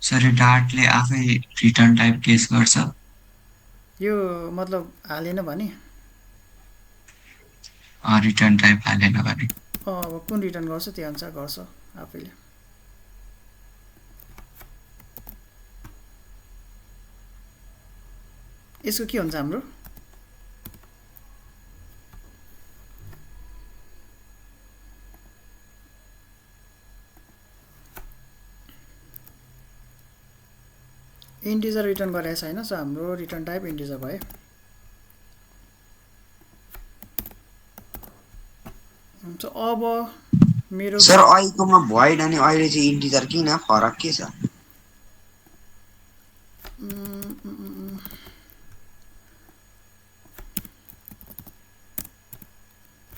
सर डार्टले आफै रिटर्न टाइप केस गर्छ। यो मतलब हालेन भने रिटर्न टाइप हालेन भने अब कुन रिटर्न गर्छ त्यो अनुसार गर्छ आफैले। यसको के हुन्छ हाम्रो? इन्टिजर रिटर्न गरेको छैन, सो हाम्रो रिटर्न टाइप इन्टिजर भयो। हुन्छ अब मेरो सर अहिलेकोमा भोइड अनि अहिले चाहिँ इन्टिजर किन फरक के छ?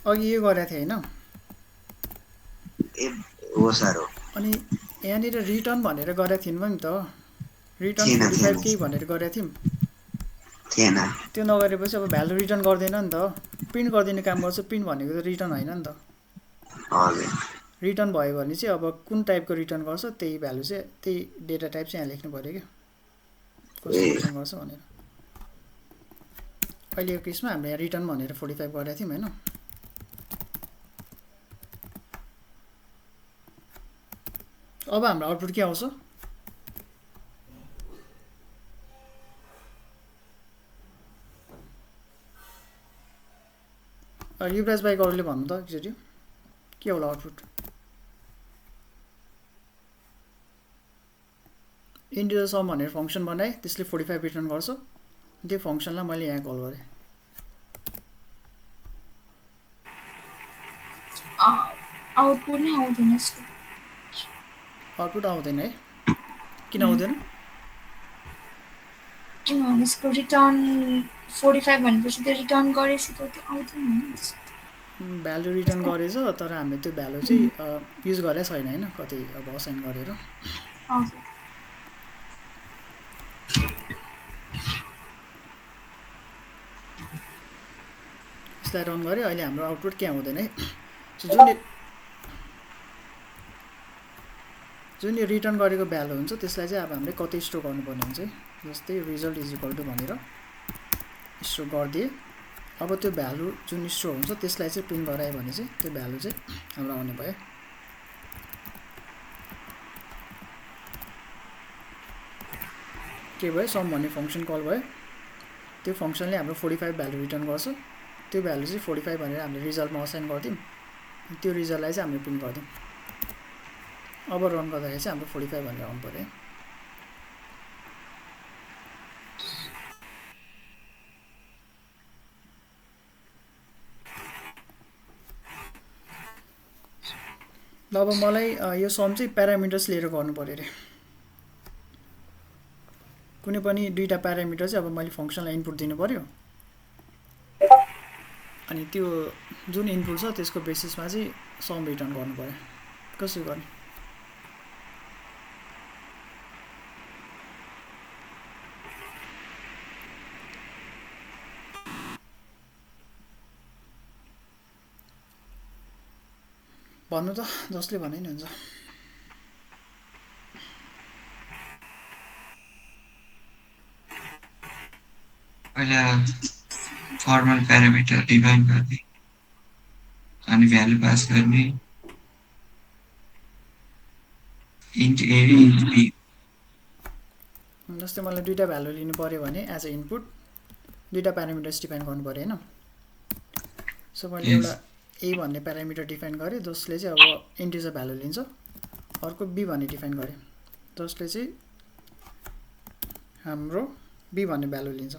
अघि यो गरेको थिएँ होइन? ए हो सर हो। अनि यहाँनिर रिटर्न भनेर गरेको थियौँ नि त, रिटर्न थिएन, 45 थिएन। केही भनेर गरेको थियौँ। थिएन। त्यो नगरेपछि अब भ्यालु रिटर्न गर्दैन नि त, प्रिन्ट गरिदिने काम गर्छ। प्रिन्ट भनेको त रिटर्न होइन नि त। हजुर। रिटर्न भयो भने चाहिँ अब कुन टाइपको रिटर्न गर्छ त्यही भ्यालु चाहिँ, त्यही डेटा टाइप चाहिँ यहाँ लेख्नु पऱ्यो क्या, कस्तो रिटर्न गर्छ भनेर। अहिले यो केसमा हामीले यहाँ रिटर्न भनेर 45 गरेको थियौँ होइन? अब हाम्रो आउटपुट के आउँछ? युवराज बाइक अरूले भन्नु त एकचोटि के होला आउटपुट? इन्टिजर सम भनेर फङ्सन बनाएँ, त्यसले 45 रिटर्न गर्छ। त्यो फङ्सनलाई मैले यहाँ कल गरेँ। आउटपुट नै आउँदैन यसको। आउटपुट आउँदैन है? किन आउँदैन? किनभने यसको रिटर्न 45 भनेपछि त्यो रिटर्न गरेपछि त त्यो आउँदैन नि। भ्यालु रिटर्न गरेछ तर हामीले त्यो भ्यालु चाहिँ युज गरेकै छैन होइन, कतै अब असाइन गरेर। हजुर। यसलाई रन गरेँ, अहिले हाम्रो आउटपुट के आउँदैन है। सो जुन यो रिटर्न गरेको भ्यालु हुन्छ त्यसलाई चाहिँ अब हामीले कतै स्टोर गर्नुपर्ने हुन्छ है। जस्तै रिजल्ट इज इक्वल टु भनेर स्टोर गरिदिए, अब त्यो भ्यालु जुन स्टोर हुन्छ त्यसलाई चाहिँ प्रिन्ट गरायो भने चाहिँ त्यो भ्यालु चाहिँ हाम्रो आउने भयो। के भयो? सम भन्ने फङ्सन कल भयो। त्यो फङ्सनले हाम्रो 45 भ्यालु रिटर्न गर्छ। त्यो भ्यालु चाहिँ 45 भनेर हामीले रिजल्टमा असाइन गरिदिउँ, त्यो रिजल्टलाई चाहिँ हामीले प्रिन्ट गरिदिउँ। अब रन गर्दाखेरि चाहिँ हाम्रो 45 भनेर आउनु पऱ्यो। अब मलाई यो सम चाहिँ प्यारामिटर्स लिएर गर्नु पऱ्यो अरे। कुनै पनि दुईवटा प्यारामिटर चाहिँ अब मैले फङ्सनलाई इनपुट दिनु पऱ्यो, अनि त्यो जुन इनपुट छ त्यसको बेसिसमा चाहिँ सम रिटर्न गर्नु पऱ्यो। कसरी गर्ने? भन्नु त, जसले भने नि हुन्छ। पहिला फर्मल प्यारामिटर डिफाइन गर्ने अनि भ्यालु पास गर्ने, इन्ट ए इन्ट बी। जस्तै मलाई दुईवटा भ्यालु लिनु पऱ्यो भने एज अ इनपुट दुईवटा प्यारामिटर्स डिफाइन गर्नु पऱ्यो होइन? सो मैले एउटा ए भन्ने प्यारामिटर डिफाइन गरेँ जसले चाहिँ अब इन्टिजर भ्यालु लिन्छ, अर्को बी भन्ने डिफाइन गरेँ जसले चाहिँ हाम्रो बी भन्ने भ्यालु लिन्छ।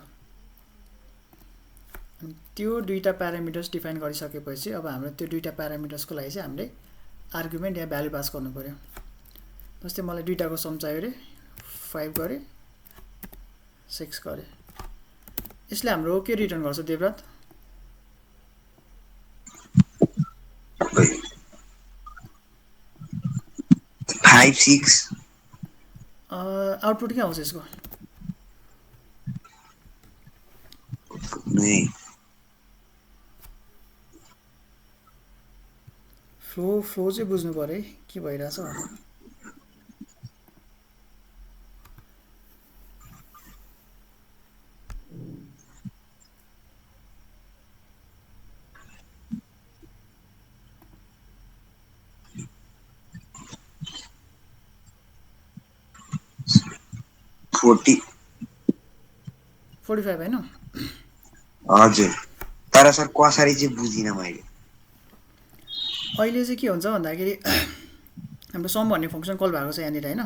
अनि त्यो दुईवटा प्यारामिटर्स डिफाइन गरिसकेपछि अब हाम्रो त्यो दुईवटा प्यारामिटर्सको लागि चाहिँ हामीले आर्गुमेन्ट या भ्यालु पास गर्नु पऱ्यो। जस्तै मलाई दुईवटाको सम चाहियो अरे, 5 गरेँ 6 गरेँ। यसले हाम्रो के रिटर्न गर्छ देवरात? 5 5 6 आउटपुट के आउँछ यसको नै फ्लो चाहिँ बुझ्नु पर्यो है के भइरहेछ भनेर फोर्टी 45 हैन हजुर तर सर कसरी चाहिँ बुझिनँ मैले अहिले चाहिँ के हुन्छ भन्दाखेरि हाम्रो सम भन्ने फंक्सन कल भएको छ यहाँनिर हैन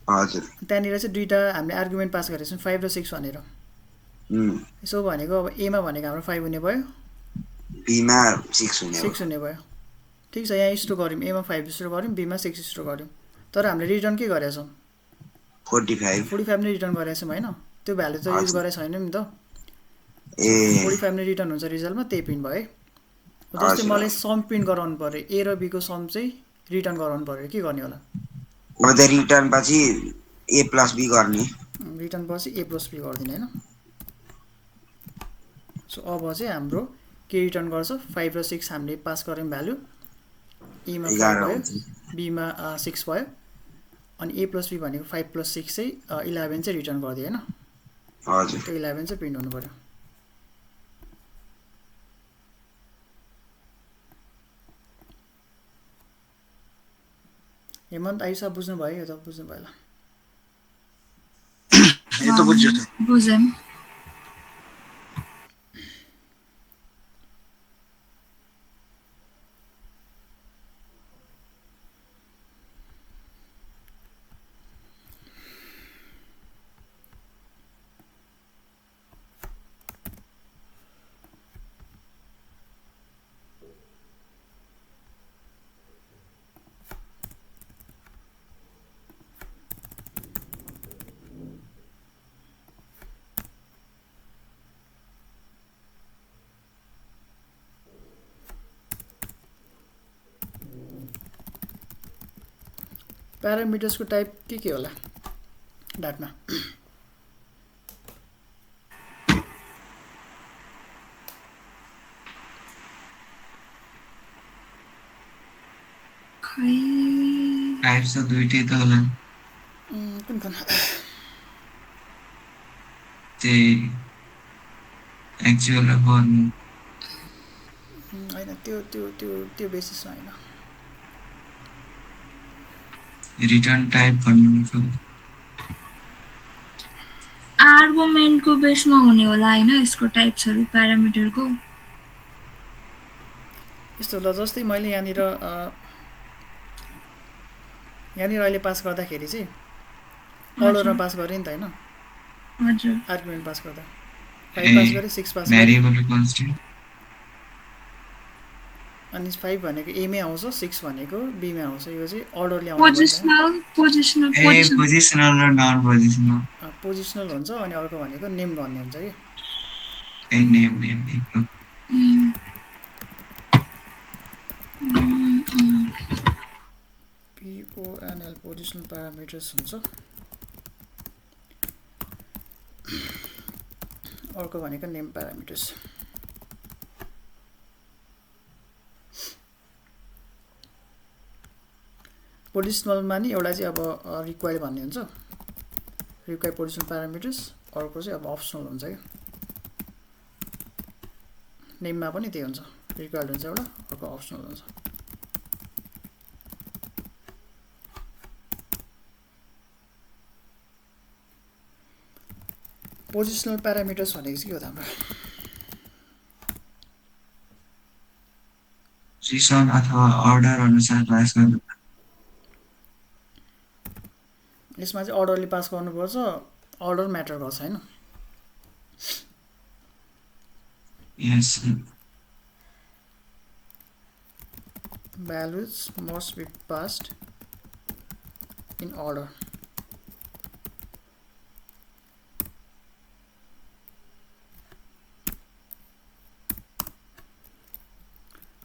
हजुर त्यहाँनिर चाहिँ दुईटा हामीले आर्गुमेन्ट पास गरेका छौँ 5 र 6 भनेर यसो भनेको अब ए मा भनेको हाम्रो 5 हुने भयो बी मा 6 हुने हो 6 हुने भयो ठीक छ यहाँ स्टोर गर्यौँ ए मा 5 स्टोर गर्यौँ बी मा 6 स्टोर गर्यौँ तर हामीले रिटर्न के गरेका छौँ 45 नै रिटर्न गरेका छौँ हैन त्यो भ्यालु त युज गरेका छैनौँ नि त ए 45 नै रिटर्न हुन्छ रिजल्टमा त्यही प्रिन्ट भयो जस्तै मलाई सम प्रिन्ट गराउनु पर्यो ए र बी को सम चाहिँ रिटर्न गराउनु पर्यो के गर्ने होला अब त रिटर्न पछि ए प्लस बी गर्ने रिटर्न पछि ए प्लस बी गरिदिने हैन सो अब चाहिँ हाम्रो के रिटर्न गर्छ 5 र 6 हामीले पास गर्यौँ भ्यालु ए मा 5 भयो बी मा 6 भयो अनि ए प्लस बी भनेको 5 प्लस 6 चाहिँ 11 चाहिँ रिटर्न गरिदियो हैन हजुर त्यो 11 चाहिँ प्रिन्ट हुनु पर्यो हेमन्त आइसा बुझ्नु भयो यो त बुझ्नु भयो ल यो त बुझ्यो बुझेँ प्यारामिटर्सको टाइप के होला डाटमा टाइप्स त दुईटै त होला कुन कुन त्यही एक्चुअल र बर्न हैन त्यो बेसिसमा हैन रिटर्न टाइप भन्नु आर्गुमेन्टको बेसमा हुने होला हैन यसको टाइप्सहरु प्यारामिटरको यस्तो होला जस्तै मैले यहाँनिर अहिले पास गर्दाखेरि चाहिँ अर्डरमा पास गरेँ नि त हैन हजुर आर्गुमेन्ट पास गर्दा 5 पास गरे 6 पास गरे भेरिएबल कन्स्टेन्ट अनि 5 भनेको ए मै आउँछ 6 भनेको बी मै आउँछ यो चाहिँ अर्डरले आउँछ पोजिसनल पोजिसनल र नन पोजिसनल पोजिसनल हुन्छ अनि अर्को भनेको नेम भन्ने हुन्छ के a name PONL positional parameters हुन्छ अर्को भनेको नेम प्यारामिटर्स पोजिसनलमा नि एउटा चाहिँ अब रिक्वायर्ड भन्ने हुन्छ रिक्वायर्ड पोजिसनल प्यारामिटर्स अर्को चाहिँ अब अप्सनल हुन्छ के नेममा पनि त्यही हुन्छ रिक्वायर्ड हुन्छ एउटा अर्को अप्सनल हुन्छ पोजिसनल प्यारामिटर्स भनेको चाहिँ के हो त हाम्रो पोजिसन अथवा अर्डर अनुसार पास गर्नु यसमा चाहिँ अर्डरले पास गर्नुपर्छ अर्डर म्याटर गर्छ हैन यस values must be passed in order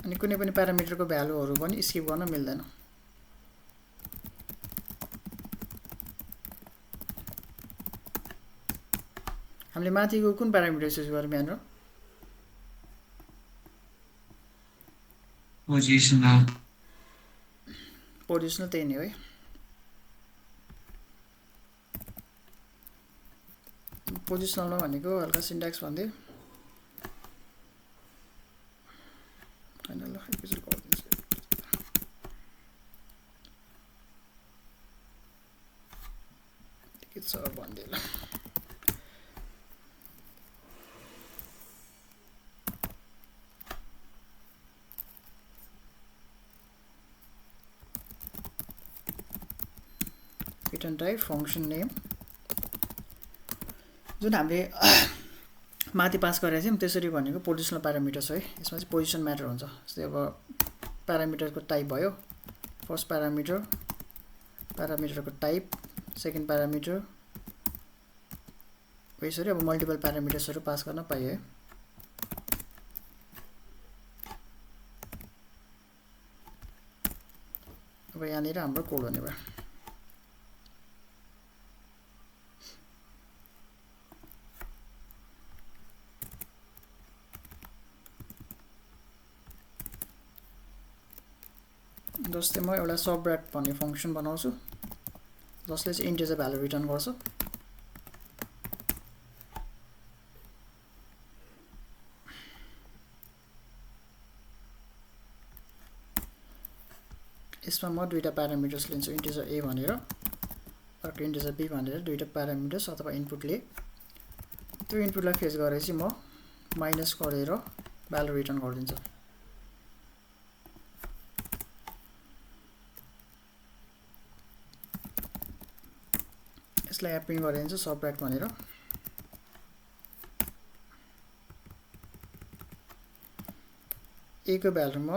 अनि कुनै पनि प्यारामिटरको भ्यालुहरु पनि स्किप गर्न मिल्दैन हामीले माथिको कुन प्यारामिटर्स युज गर्यौँ यहाँनिर पोजिसनल त्यही नै हो है पोजिसनलमा भनेको हल्का सिन्ट्याक्स भन्दै हैन ल एकैचोटि गरिदिन्छु के छ भन्दै ल return type function name जुन हामीले माथि पास गरेका थियौँ त्यसरी भनेको पोजिसनल प्यारामिटर्स हो है यसमा चाहिँ पोजिसन म्याटर हुन्छ जस्तै अब प्यारामिटरको टाइप भयो फर्स्ट प्यारामिटरको टाइप सेकेन्ड प्यारामिटर यसरी अब मल्टिपल प्यारामिटर्सहरू पास गर्न पाइयो है अब यहाँनिर हाम्रो कोड हुने भयो जस्तै म एउटा सबट्र्याक्ट भन्ने फंक्सन बनाउँछु जसले चाहिँ इन्टिजर भ्यालु रिटर्न गर्छ यसमा म दुईटा प्यारामिटर्स लिन्छु इन्टिजर a भनेर अर्को इन्टिजर b भनेर दुईटा प्यारामिटर्स अथवा इनपुटले त्यो इनपुटलाई फेच गरेपछि म माइनस गरेर भ्यालु रिटर्न गरिदिन्छु यसलाई यहाँ प्रिन्ट गरिदिन्छु सबट्र्याक्ट भनेर a को भ्यालु म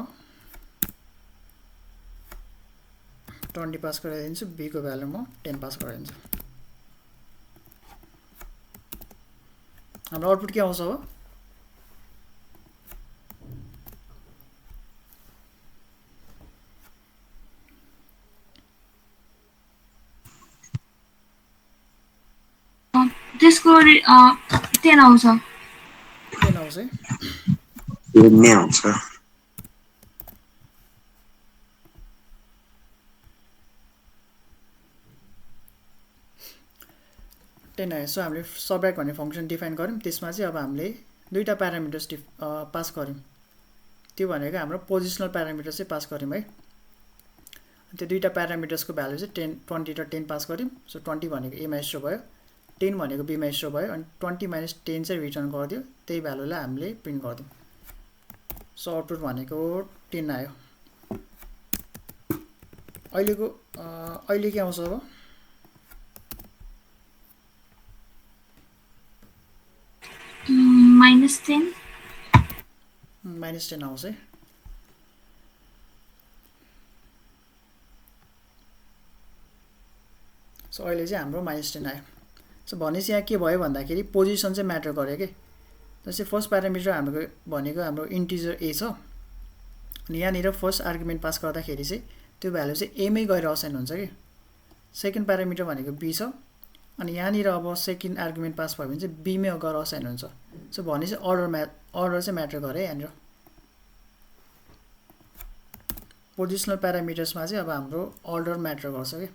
20 पास गराइदिन्छु b को भ्यालु म 10 पास गराइदिन्छु हाम्रो आउटपुट के आउँछ हो त्यसको 10 आउँछ 10 आउँछ है नै आउँछ 10 आयो सो हामीले सबट्र्याक्ट भन्ने फंक्सन डिफाइन गर्यौं त्यसमा चाहिँ अब हामीले दुईटा प्यारामिटर्स पास गर्यौं त्यो भनेको हाम्रो पोजिसनल प्यारामिटर्स चाहिँ पास गर्यौं है त्यो दुईटा प्यारामिटर्सको भ्यालु चाहिँ 20 र 10 पास गर्यौं सो 20 भनेको a माइनस भयो 10 भनेको b माइनस भयो अनि 20 माइनस 10 चाहिँ रिटर्न गर्दियो त्यही भ्यालुलाई हामीले प्रिन्ट गर्दियौं सो आउटपुट भनेको 10 आयो अहिले के आउँछ अब -10 -10 आउँछ है सो अहिले चाहिँ हाम्रो -10 आयो सो भनेपछि यहाँ के भयो भन्दाखेरि पोजिसन चाहिँ म्याटर गर्यो के जस्तै फर्स्ट प्यारामिटर हाम्रो भनेको हाम्रो इन्टिजर a छ अनि यहाँनिर फर्स्ट आर्गुमेन्ट पास गर्दाखेरि चाहिँ त्यो भ्यालु चाहिँ a मै गएर असाइन हुन्छ के सेकेन्ड प्यारामिटर भनेको b छ अनि यहाँनिर अब सेकेन्ड आर्गुमेन्ट पास भयो भने चाहिँ b मै गएर असाइन हुन्छ सो भनेपछि अर्डर चाहिँ म्याटर गरे यहाँनिर पोजिसनल प्यारामिटर्समा चाहिँ अब हाम्रो अर्डर म्याटर गर्छ के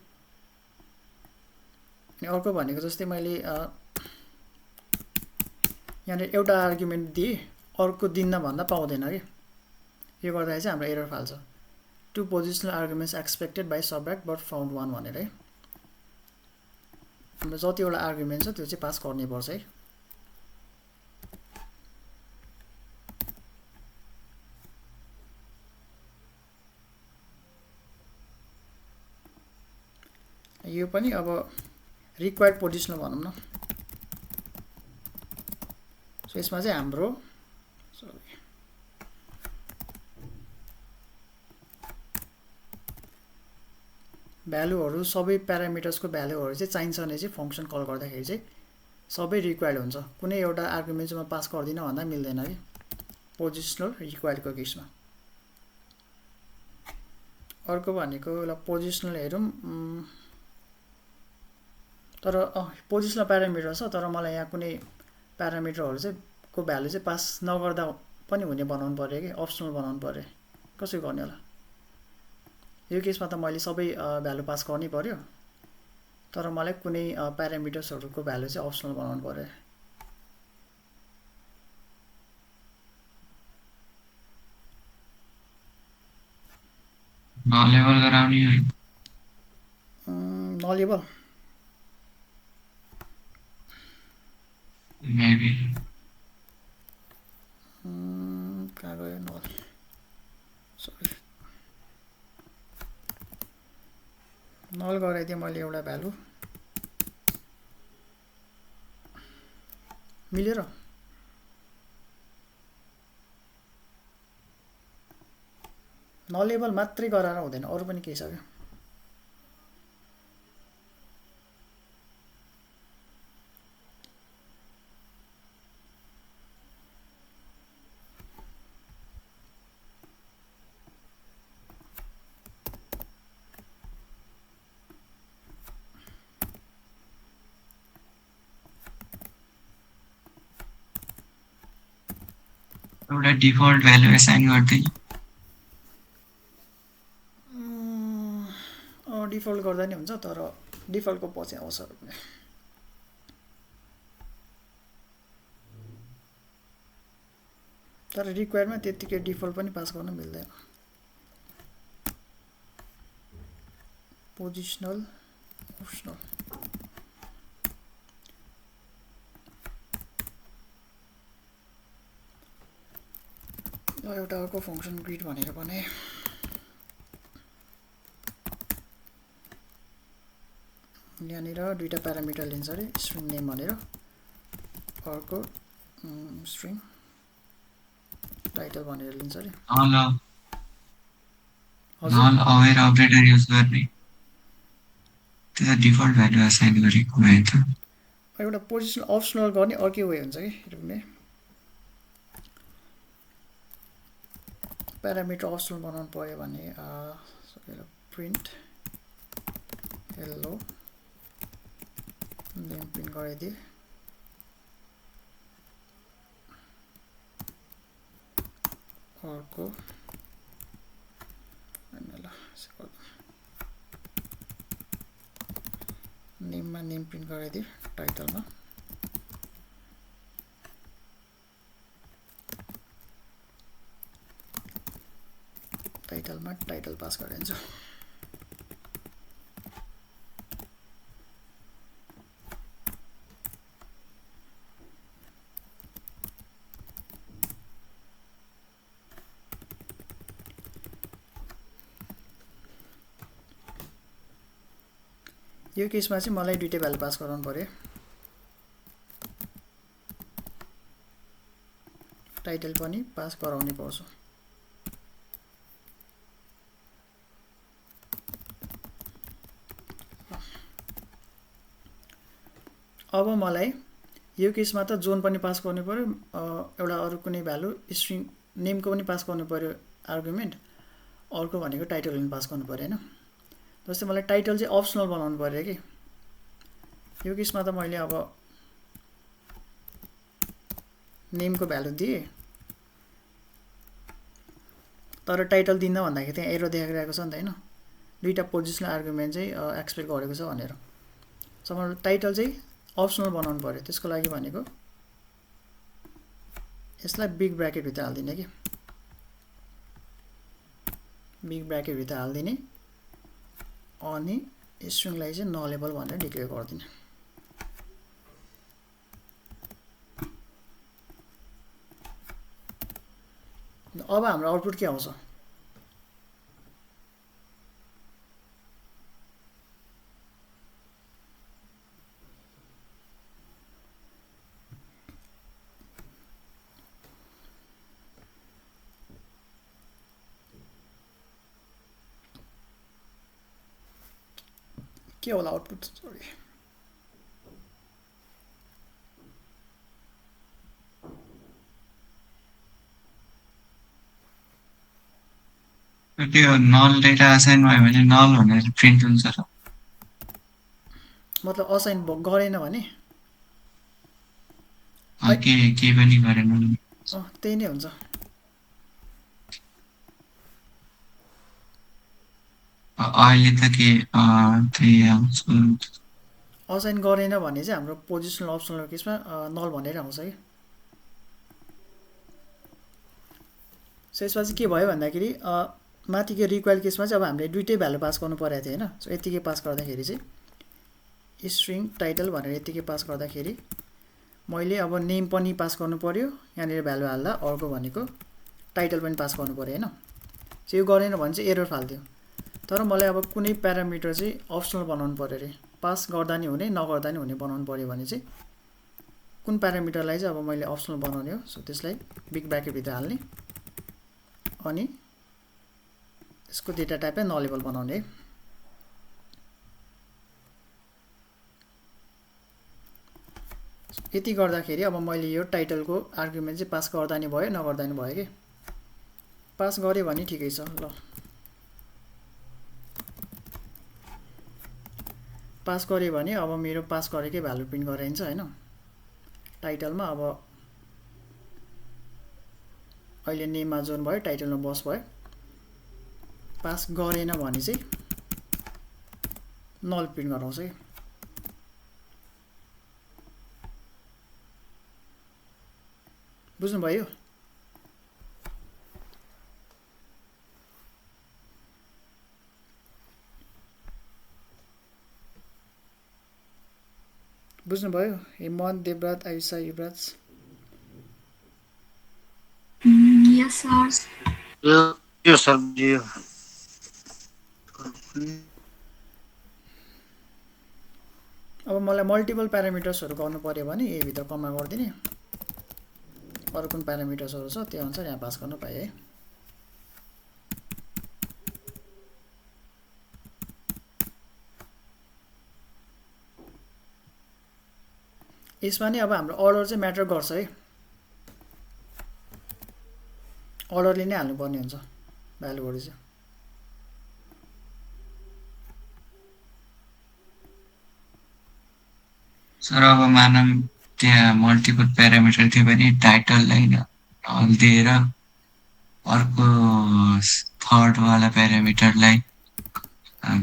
अनि अर्को भनेको जस्तै मैले यहाँनिर एउटा आर्गुमेन्ट दिए अर्को दिन्न भन्दा पाउँदैन के यो गर्दाखेरि चाहिँ हाम्रो एरर फाल्छ two positional arguments expected by subtract but found 1 भनेर है हाम्रो जतिवटा आर्गुमेन्ट छ त्यो चाहिँ पास गर्नै पर्छ है यो पनि अब रिक्वायर्ड पोजिसनल भनौं न सो यसमा चाहिँ हाम्रो भ्यालुहरु सबै प्यारामिटर्सको भ्यालुहरु चाहिँ चाहिन्छ भने चाहिँ फंक्सन कल गर्दाखेरि चाहिँ सबै रिक्वायर्ड हुन्छ कुनै एउटा आर्गुमेन्ट चाहिँ म पास गर्दिन भन्दा मिल्दैन के पोजिसनल रिक्वायर्डको केसमा अर्को भनेको ल पोजिसनल हेरौं तर पोजिसनल प्यारामिटर छ तर मलाई यहाँ कुनै प्यारामिटरहरू चाहिँ को भ्यालु चाहिँ पास नगर्दा पनि हुने बनाउनु पर्यो कि अप्सनल बनाउनु पर्यो कसरी गर्ने होला यो केसमा त मैले सबै भ्यालु पास गर्नै पर्यो तर मलाई कुनै प्यारामिटर्सहरूको भ्यालु चाहिँ अप्सनल बनाउनु पर्यो नलेबल गराउने हो नलेबल मेबी कहाँ गयो नल सरी नल गराइदिएँ मैले एउटा भ्यालु मिलेर नलेबल मात्रै गराएर हुँदैन अरू पनि केही छ क्या एउटा डिफल्ट भ्यालु एसाइन गर्दै डिफल्ट गर्दा नि हुन्छ तर डिफल्टको पछि आउँछ तर रिक्वायरमा त्यतिकै डिफल्ट पनि पास गर्न मिल्दैन पोजिसनल अप्सनल एउटा अर्को फङ्सन ग्रिड भनेर भने यहाँनिर दुईटा प्यारामिटर लिन्छ अरे स्ट्रिङ नेम भनेर अर्को स्ट्रिङ टाइटल भनेर लिन्छ अरे नल अवेयर अपडेटर युज गर्ने त्यो डिफल्ट भ्यालु असाइन गरेको भए त एउटा पोजिसन अप्सनल गर्ने अर्कै वे हुन्छ कि रुक्ने प्यारामिटर अप्सनल बनाउनु पर्यो भने प्रिन्ट हेलो नेम प्रिन्ट गराइदिए अर्को नेममा नेम प्रिन्ट गराइदिए टाइटलमा टाइटल पास गरिन्छ यो केसमा चाहिँ मलाई दुईटै भ्यालु पास गराउनु पर्यो टाइटल पनि पास गराउनै पर्छ अब मलाई यो केसमा त जोन पनि पास गर्नु पर्यो एउटा अरू कुनै भ्यालु स्ट्रिङ नेमको पनि पास गर्नु पर्यो आर्गुमेन्ट अर्को भनेको टाइटल पनि पास गर्नु पर्यो हैन जस्तै मलाई टाइटल चाहिँ अप्सनल बनाउनु पर्यो कि यो केसमा त मैले अब नेमको भ्यालु दिए तर टाइटल दिन भन्दाखेरि त्यहाँ एरो देखाइरहेको छ नि त हैन दुईटा पोजिसनल आर्गुमेन्ट चाहिँ एक्सपेक्ट गरेको छ भनेर सो मलाई टाइटल चाहिँ अप्सनल बनाउनु पर्यो त्यसको लागि भनेको यसलाई बिग ब्र्याकेट भित्र हाल्दिने कि बिग ब्र्याकेट भित्र हाल्दिने अनि स्ट्रिङलाई चाहिँ नलेबल भनेर डिक्लेयर गर्दिने अब हाम्रो आउटपुट के आउँछ के होला आउटपुट सरी त्यो नल डेटा असाइन भयो भने नल भनेर प्रिन्ट हुन्छ र मतलब असाइन गरेन भने के पनि गरेन त्यही नै हुन्छ। अहिले त के त्यही आउँछ असाइन गरेन भने चाहिँ हाम्रो पोजिसनल अप्सनल केसमा नल भनेर आउँछ कि। यसमा चाहिँ के भयो भन्दाखेरि माथिको रिक्वायर्ड केसमा चाहिँ अब हामीले दुइटै भ्यालु पास गर्नु परेको थियो होइन। सो यतिकै पास गर्दाखेरि चाहिँ स्ट्रिङ टाइटल भनेर यतिकै पास गर्दाखेरि मैले अब नेम पनि पास गर्नु पर्यो, यहाँनिर भ्यालु हाल्दा अर्को भनेको टाइटल पनि पास गर्नु पर्यो होइन। यो गरेन भने चाहिँ एरर फाल्थ्यो। तर मलाई अब कुनै प्यारामिटर चाहिँ अप्सनल बनाउनु पर्यो अरे, पास गर्दा नि हुने नगर्दा नि हुने बनाउनु पर्यो भने चाहिँ कुन प्यारामिटरलाई चाहिँ अब मैले अप्सनल बनाउने हो। सो त्यसलाई बिग ब्राकेटभित्र हाल्ने अनि यसको डेटा टाइपलाई नलेबल बनाउने है। यति गर्दाखेरि अब मैले यो टाइटलको आर्गुमेन्ट चाहिँ पास गर्दा नि भयो नगर्दा नि भयो कि। पास गऱ्यो भने ठिकै छ। ल पास गऱ्यो भने अब मेरो पास गरेकै भ्यालु प्रिन्ट गराइन्छ होइन टाइटलमा। अब अहिले नेममा जोन भयो, टाइटलमा बस भयो। पास गरेन भने चाहिँ नल प्रिन्ट गराउँछ कि। बुझ्नुभयो? बुझ्नुभयो? हेमन्त, देवराज, आयुषा, युवराज। यस सर। यो सर यो अब मलाई मल्टिपल प्यारामिटर्सहरू गर्नु पर्यो भने यही भित्र कमा गरिदिने, अरू कुन प्यारामिटर्सहरू छ त्यो अनुसार यहाँ पास गर्नु पाएँ है। यसमा नि अब हाम्रो अर्डर चाहिँ म्याटर गर्छ है। अर्डरले नै हाल्नुपर्ने हुन्छ भ्यालुहरू चाहिँ। सर अब मानौँ त्यहाँ मल्टिपल प्यारामिटर थियो भने टाइटललाई नल दिएर अर्को थर्डवाला प्यारामिटरलाई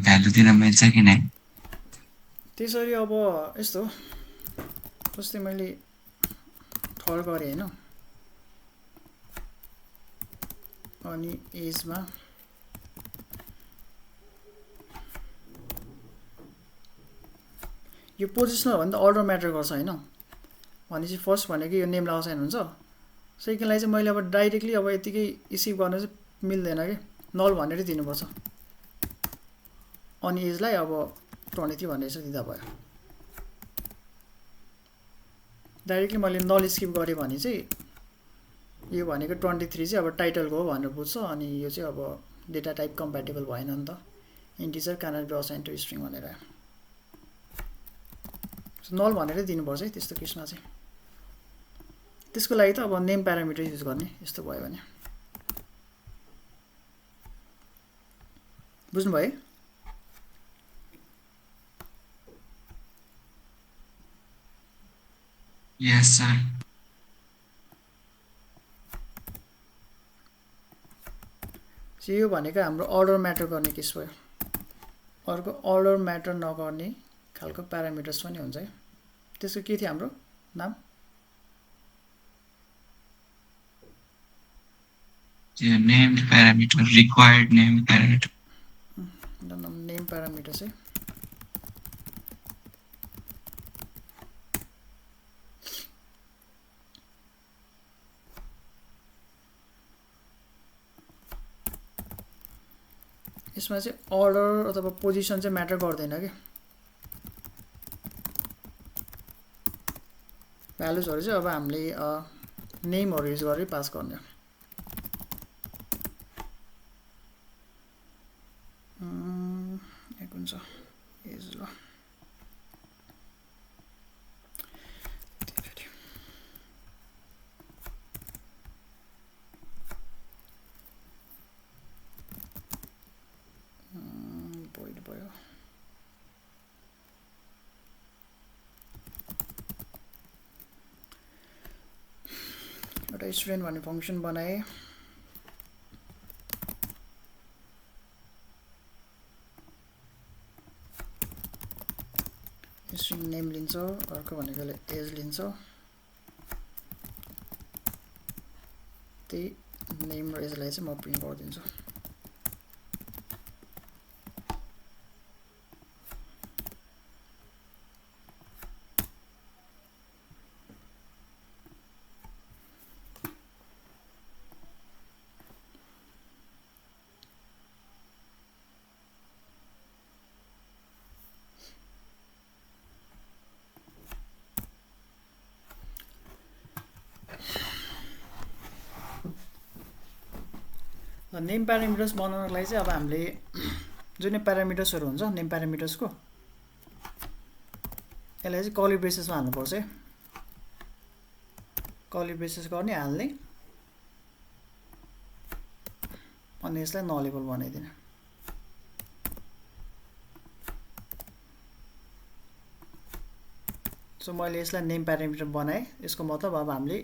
भ्यालु दिन मिल्छ कि नै? त्यसरी अब यस्तो जस्तै मैले थर्ड गरेँ होइन, अनि एजमा यो पोजिसनल भन्दा अर्डर म्याटर गर्छ होइन। भनेपछि फर्स्ट भनेको यो नेमलाई असाइन हुन्छ, सेकेन्डलाई चाहिँ मैले अब डाइरेक्टली अब यतिकै रिसिभ गर्न चाहिँ मिल्दैन कि, नल भनेरै दिनुपर्छ। अनि एजलाई अब 23 भनेर चाहिँ दिँदा भयो। डाइरेक्टली मैले नल स्किप गरेँ भने चाहिँ यो भनेको 23 चाहिँ अब टाइटलको हो भनेर बुझ्छ। अनि यो चाहिँ अब डेटा टाइप कम्प्याटेबल भएन नि त, integer cannot be assigned to string भनेर। नल भनेरै दिनुपर्छ है त्यस्तो केसमा चाहिँ। त्यसको लागि त अब नेम प्यारामिटर युज गर्ने यस्तो भयो भने। बुझ्नुभयो? यस सर। यो भनेको हाम्रो अर्डर म्याटर गर्ने केस भयो। अर्को अर्डर म्याटर नगर्ने खालको प्यारामिटर्स पनि हुन्छ है। त्यसको के थियो हाम्रो नाम? Name parameter, required name parameter. Name parameter चाहिँ यसमा चाहिँ अर्डर अथवा पोजिसन चाहिँ म्याटर गर्दैन कि। भ्यालुजहरू चाहिँ अब हामीले नेमहरू युज गरेर पास गर्ने। एक हुन्छ एज ल भयो। एउटा स्टुडेन्ट भन्ने फङ्सन बनाएँ। स्ट्रिङ नेम लिन्छ, अर्को भनेकोले एज लिन्छ। त्यही नेम र एजलाई चाहिँ म प्रिन्ट गरिदिन्छु। नेम प्यारामिटर्स बनाउनको लागि चाहिँ अब हामीले जुन प्यारामिटर्सहरू हुन्छ नेम प्यारामिटर्सको यसलाई चाहिँ कर्ली ब्रेसेसमा हाल्नुपर्छ है। कर्ली ब्रेसेस गर्ने हाल्ने अनि यसलाई नलेबल बनाइदिने। सो मैले यसलाई नेम प्यारामिटर बनाएँ। यसको मतलब अब हामीले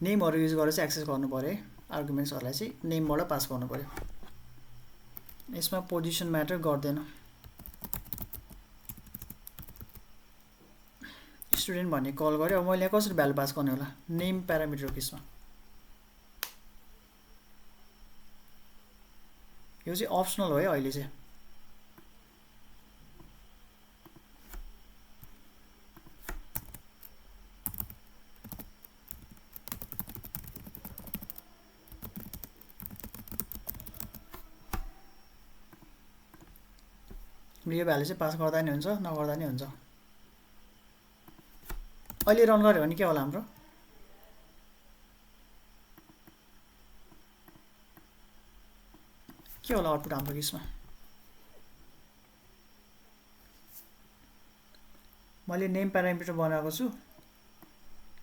नेमहरू युज गरेर चाहिँ एक्सेस गर्नु पर्यो है। आर्गुमेन्ट्सहरूलाई चाहिँ नेमबाट पास गर्नु पर्यो। यसमा पोजिसन म्याटर गर्दैन। स्टुडेन्ट भन्ने कल गऱ्यो। अब मैले कसरी भ्यालु पास गर्ने होला? नेम प्यारामिटर केसमा यो चाहिँ अप्सनल हो है अहिले चाहिँ। यो भ्यालु चाहिँ पास गर्दा नि हुन्छ नगर्दा नि हुन्छ। अहिले रन गर्यो भने के होला हाम्रो? के होला आउटपुट हाम्रो केसमा? मैले नेम प्यारामिटर बनाएको छु।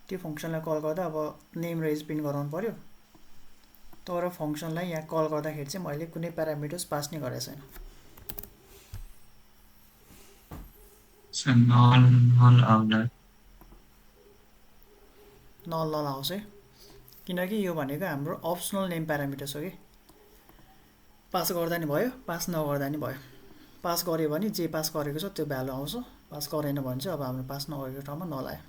त्यो फङ्सनलाई कल गर्दा अब नेम र एज प्रिन्ट गराउनु पर्यो। तर फङ्सनलाई यहाँ कल गर्दाखेरि चाहिँ मैले कुनै प्यारामिटर्स पास नै गरेको छैन। So null आउँला। नल आउँछ है, किनकि यो भनेको हाम्रो अप्सनल नेम प्यारामिटर्स हो कि। पास गर्दा नि भयो, पास नगर्दा नि भयो। पास गऱ्यो भने जे पास गरेको छ त्यो भ्यालु आउँछ। पास गरेन भने चाहिँ अब हाम्रो पास नगरेको ठाउँमा नल आयो।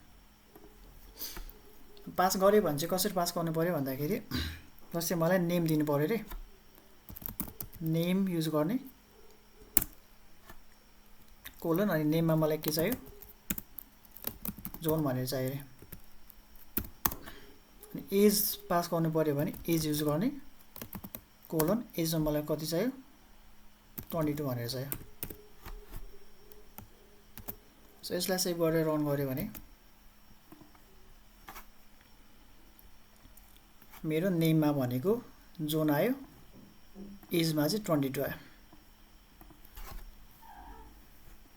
पास गऱ्यो भने चाहिँ कसरी पास गर्नु पर्यो भन्दाखेरि जस्तै मलाई नेम दिनु पर्यो रे। नेम युज गर्ने कोलन अनि नेममा मलाई के चाहियो? जोन भनेर चाहियो रे। अनि एज पास गर्नु पर्यो भने एज युज गर्ने कोलन एजमा मलाई कति चाहियो? 22 भनेर चाहियो। सो यसलाई सेभ गरेर रन गर्यो भने मेरो नेममा भनेको जोन आयो, एजमा चाहिँ 22 आयो।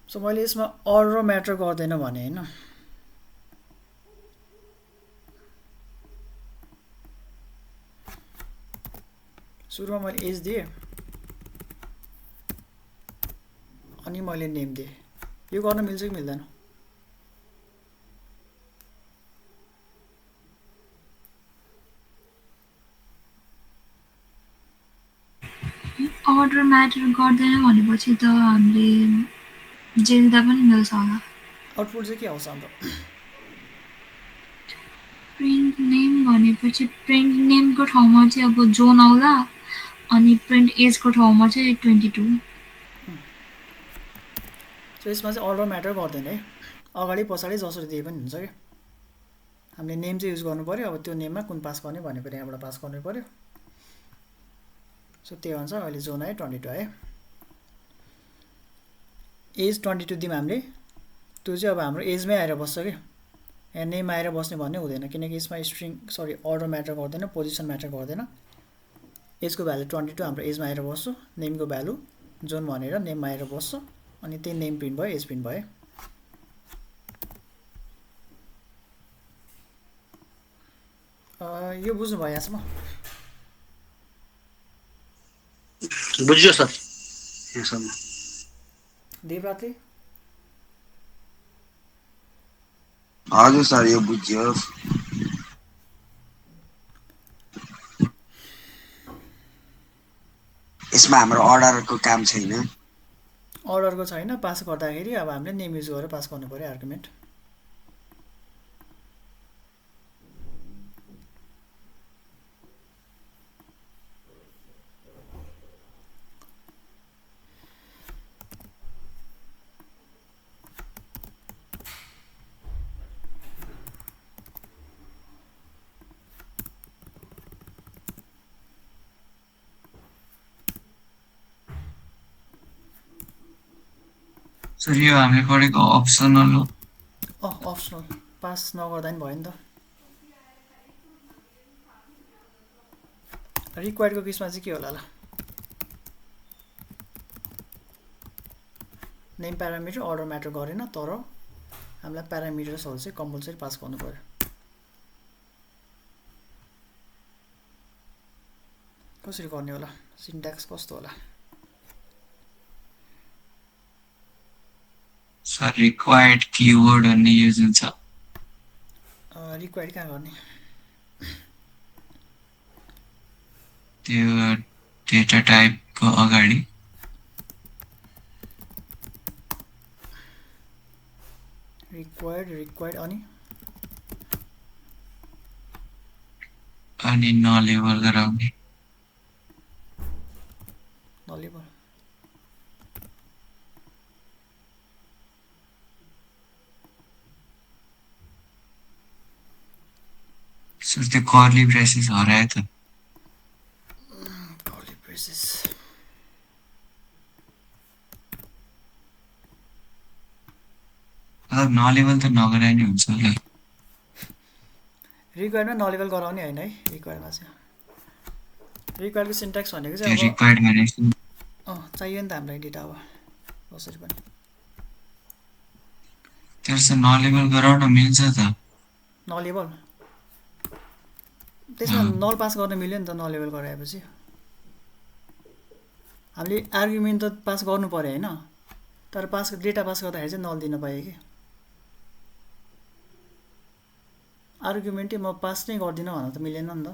सो मैले यसमा अर्डर म्याटर गर्दैन भने हैन। सुरुमा मैले एज दिएँ अनि मैले नेम दिएँ। यो गर्न मिल्छ कि मिल्दैन? अर्डर म्याटर गर्दैन भनेपछि त हामीले जे दिँदा पनि मिल्छ होला। आउटपुट चाहिँ के आउँछ हाम्रो? प्रिन्ट नेम भनेपछि प्रिन्ट नेमको ठाउँमा चाहिँ अब जोन आउला अनि प्रिन्ट एजको ठाउँमा चाहिँ 22। सो यसमा चाहिँ अर्डर म्याटर गर्दैन है। अगाडि पछाडि जसरी दिए पनि हुन्छ क्या। हामीले नेम चाहिँ युज गर्नु पर्यो। अब त्यो नेममा कुन पास गर्ने भनेको यहाँबाट पास गर्नु पर्यो। सो त्यो अनुसार अहिले जोन आयो 22 आयो। एज 22 दिउँ हामीले, त्यो चाहिँ अब हाम्रो एजमै आएर बस्छ कि। यहाँ नेम आएर बस्ने भन्ने हुँदैन, किनकि यसमा अर्डर म्याटर गर्दैन, पोजिसन म्याटर गर्दैन। एजको भ्यालु 22 हाम्रो एजमा आएर बस्छ, नेमको भ्यालु जोन भनेर नेममा आएर बस्छ अनि त्यही नेम प्रिन्ट भयो, एज प्रिन्ट भयो। यो बुझ्नु भयो यहाँसम्म? बुझ्यो सर यहाँसम्म। देवरातले हजुर सर यो बुझ्यो। त्यसमा हाम्रो अर्डरको काम छैन। अर्डरको छैन, पास गर्दाखेरि अब हामीले नेम युज गरेर पास गर्नु पर्यो आर्गुमेन्ट। सर यो हामीले पढेको अप्सनल हो। अप्सनल पास नगर्दा नि भयो नि त। रिक्वायर्डको केसमा चाहिँ के होला ल, नेम प्यारामिटर अर्डर म्याटर गरेन, तर हामीलाई प्यारामिटर्सहरू चाहिँ कम्पलसरी पास गर्नु पर्यो। कसरी गर्ने होला, सिन्ट्याक्स कस्तो होला? सर रिक्वायर्ड किवर्ड भन्ने युज हुन्छ। रिक्वायर्ड कहाँ गर्ने? त्यो डेटा टाइपको अगाडि रिक्वायर्ड अनि नलेबल गराउने। नलेबल सर त्यो कर्ली ब्रेसेस हरायो त। कर्ली ब्रेसेस नलेबल त नगराए नि हुन्छ होला। रिक्वायर्डमा नलेबल गराउने होइन है। रिक्वायर्डमा चाहिँ रिक्वायर्डको सिन्ट्याक्स भनेको चाहिँ अब रिक्वायर्ड भनेको चाहियो नि त हामीलाई डेटा अब कसरी पनि। त्यसो नलेबल गराउन मिल्छ त। नलेबल त्यसमा नल पास गर्न मिल्यो नि त। नलेबल गराएपछि हामीले आर्गुमेन्ट त पास गर्नु पर्यो होइन, तर डेटा पास गर्दाखेरि चाहिँ नल दिन पाएँ कि। आर्गुमेन्टै म पास नै गर्दिनँ भन्न त मिलेन नि त।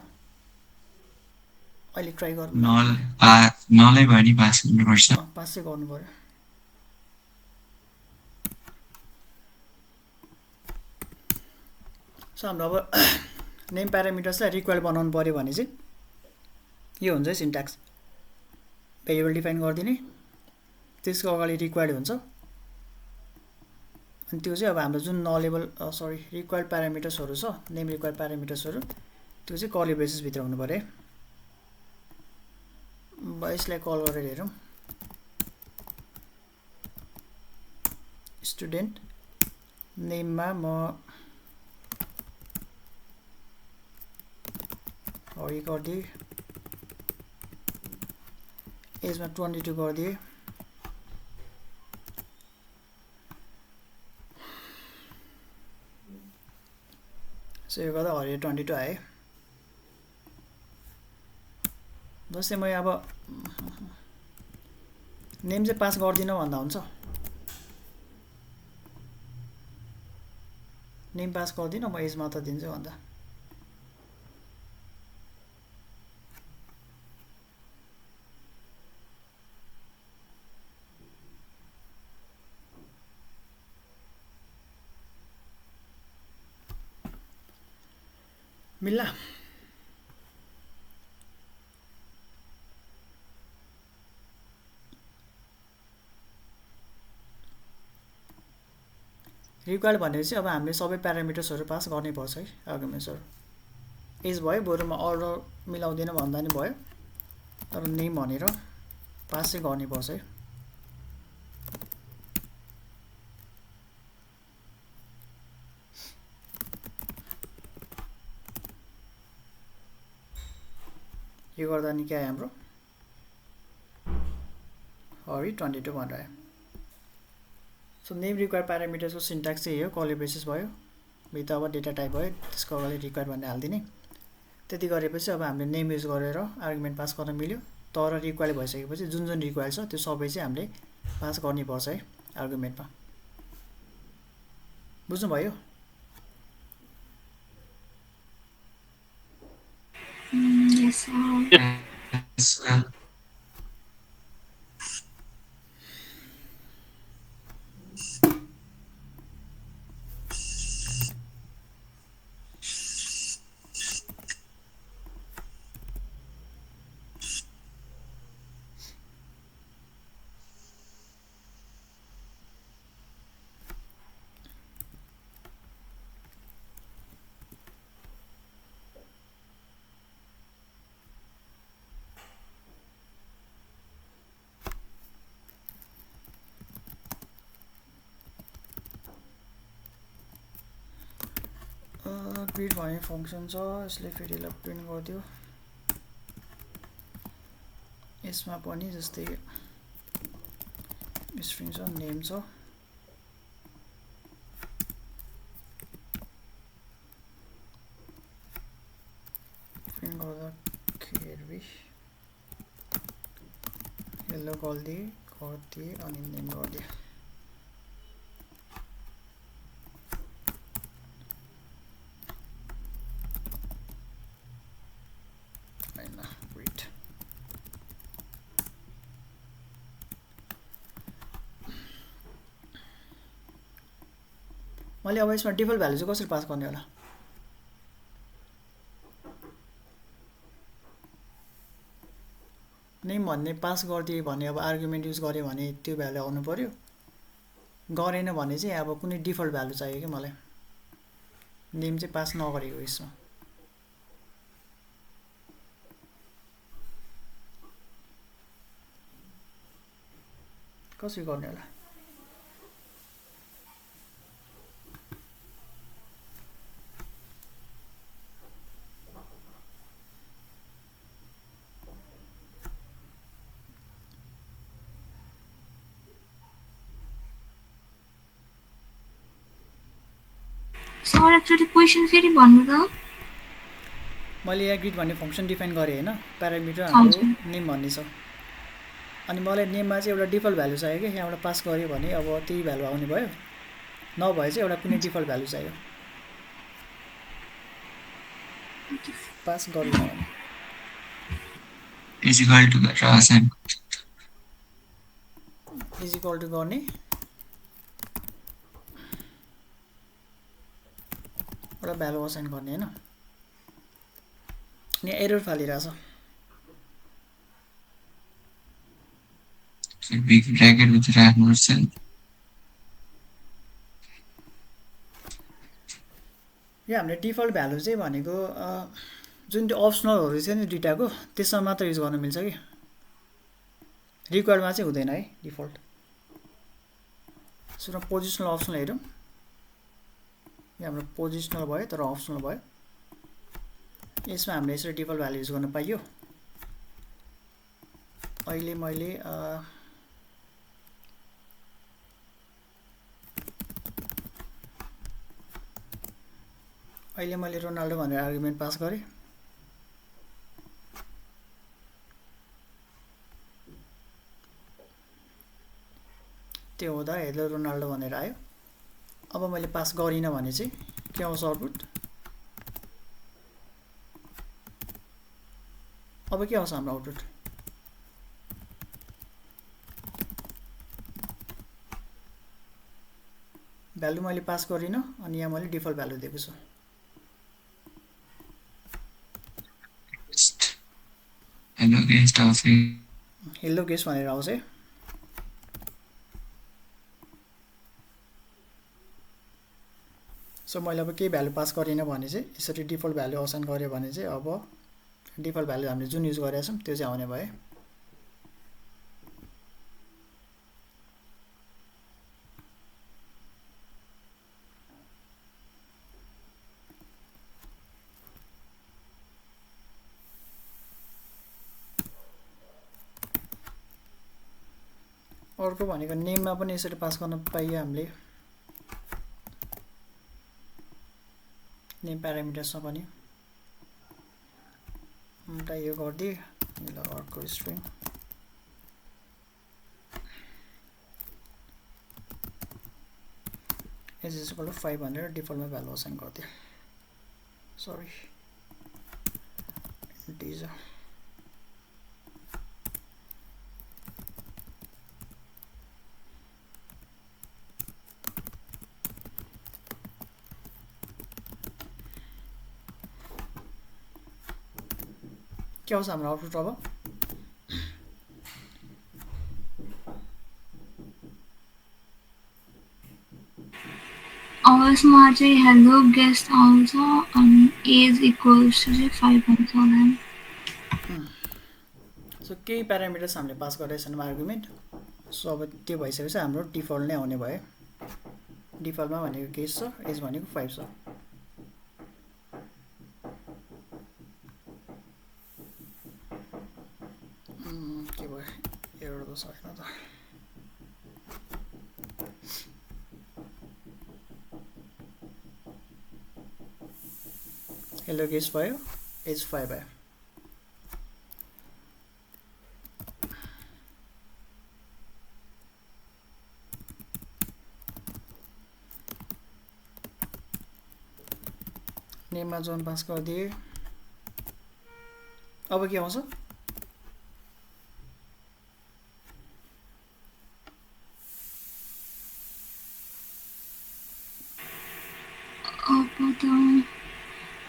अहिले ट्राई गर्नु, नलै भयो नि पास गर्नुपर्छ। पास चाहिँ गर्नु पर्यो। सो हाम्रो अब नेम प्यारामिटर्सलाई रिक्वायर्ड बनाउनु पऱ्यो भने चाहिँ यो हुन्छ सिन्ट्याक्स। भेरिएबल डिफाइन गरिदिने, त्यसको अगाडि रिक्वायर्ड हुन्छ, अनि त्यो चाहिँ अब हाम्रो जुन नलेबल रिक्वायर्ड प्यारामिटर्सहरू छ, नेम रिक्वायर्ड प्यारामिटर्सहरू, त्यो चाहिँ कर्ली ब्रेसेसभित्र हुनु पऱ्यो। यसलाई कल गरेर हेरौँ। स्टुडेन्ट नेममा म हरि गरिदिएँ, एजमा 22 गरिदिएँ, सो यो गर्दा हरि 22 आयो। जस्तै मैले अब नेम चाहिँ पास गर्दिनँ भन्दा हुन्छ, नेम पास गर्दिनँ म एज मात्र दिन्छु भन्दा। मिल्ला? रिक्वायर्ड भनेपछि अब हामीले सबै प्यारामिटर्सहरू पास गर्नै पर्छ है। आर्गुमेन्ट्सहरू एज भयो, बरु म अर्डर मिलाउँदिनँ भन्दा नि भयो, तर नेम भनेर पास चाहिँ गर्नै पर्छ है। यो गर्दा नि के आयो हाम्रो हरि 22 भनेर आयो। सो नेम रिक्वायर्ड प्यारामिटर्सको सिन्ट्याक्स चाहिँ हो, कर्ली ब्रेसेस भयो, भित्र अब डेटा टाइप भयो, त्यसको अगाडि रिक्वायर्ड भन्ने हालिदिने। त्यति गरेपछि अब हामीले नेम युज गरेर आर्गुमेन्ट पास गर्न मिल्यो। तर रिक्वायर्ड भइसकेपछि जुन जुन रिक्वायर्ड छ त्यो सबै चाहिँ हामीले पास गर्नै पर्छ है आर्गुमेन्टमा। बुझ्नुभयो? Yes, sir. ग्रिड भन्ने फङ्सन छ, यसले फेरि यसलाई प्रिन्ट गरिदियो। यसमा पनि जस्तै स्ट्रिङ छ, नेम छ, प्रिन्ट गर्दाखेरि हेलो गरिदिए अनि नेम गरिदिए। मैले अब यसमा डिफल्ट भ्यालु चाहिँ कसरी पास गर्ने होला? नेम भन्ने पास गरिदिए भने अब आर्गुमेन्ट युज गऱ्यो भने त्यो भ्यालु आउनु पर्यो। गरेन भने चाहिँ अब कुनै डिफल्ट भ्यालु चाहियो कि मलाई, नेम चाहिँ पास नगरेको यसमा। कसरी गर्ने होला? सर एकचोटि क्वेसन फेरि भन्नु त। मैले यहाँ ग्रिड भन्ने फङ्सन डिफाइन गरेँ होइन, प्यारामिटर हाम्रो नेम भन्ने छ। अनि मलाई नेममा चाहिँ एउटा डिफल्ट भ्यालु चाहियो कि यहाँबाट पास गऱ्यो भने अब त्यही भ्यालु आउने भयो, नभए चाहिँ एउटा कुनै डिफल्ट भ्यालु चाहियो पास गर्नु भने। इजिकल टु गरेर असाइन इजिकल टु गर्ने एउटा भ्यालु असाइन गर्ने होइन। अनि एरर फालिरहेछ। बिग ब्र्याकेट भित्र राख्नुपर्छ। यो हामीले डिफल्ट भ्यालु चाहिँ भनेको जुन त्यो अप्सनलहरू छ नि दुइटाको, त्यसमा मात्र युज गर्न मिल्छ कि, रिक्वायर्डमा चाहिँ हुँदैन है डिफल्ट। सुरुमा पोजिसनल अप्सनल हेरौँ। यो हाम्रो पोजिसनल भयो तर अप्सनल भयो। यसमा हामीले यसरी डिफल्ट भ्यालु युज गर्न पाइयो। अहिले मैले रोनाल्डो भनेर आर्गुमेन्ट पास गरेँ। त्यो हुँदा हेलो रोनाल्डो भनेर आयो। अब मैले पास गरिनँ भने चाहिँ के आउँछ आउटपुट? अब के आउँछ हाम्रो आउटपुट? भ्यालु मैले पास गरिनँ अनि यहाँ मैले डिफल्ट भ्यालु दिएको छु। हेलो गेस्ट आउँछ, हेलो गेस्ट भनेर आउँछ। सो मैले अब केही भ्यालु पास गरिनँ भने चाहिँ यसरी डिफल्ट भ्यालु असाइन गऱ्यो भने चाहिँ अब डिफल्ट भ्यालु हामीले जुन युज गरेका छौँ त्यो चाहिँ आउने भयो। अर्को भनेको नेममा पनि यसरी पास गर्न पाइयो हामीले, नेम प्यारामिटर्समा पनि। एउटा यो गरिदिए, यसलाई अर्को string as is equal to 5 भनेर डिफल्टमा भ्यालु असाइन गरिदियो। Sorry integer. के आउँछ हाम्रो आउटपुट अब? यसमा चाहिँ हेलो गेस्ट आउँछ अनि एज इक्वल्स टु चाहिँ 5 हुन्छ होला। सो केही प्यारामिटर्स हामीले पास गरेका छौँ आर्गुमेन्ट। सो अब त्यो भइसकेपछि हाम्रो डिफल्ट नै आउने भयो। डिफल्टमा भनेको गेस्ट छ, एज भनेको 5 छ। यसले गेस भयो एज 5 आयो। नेममा जोन पास गरिदिए। अब के आउँछ? अब त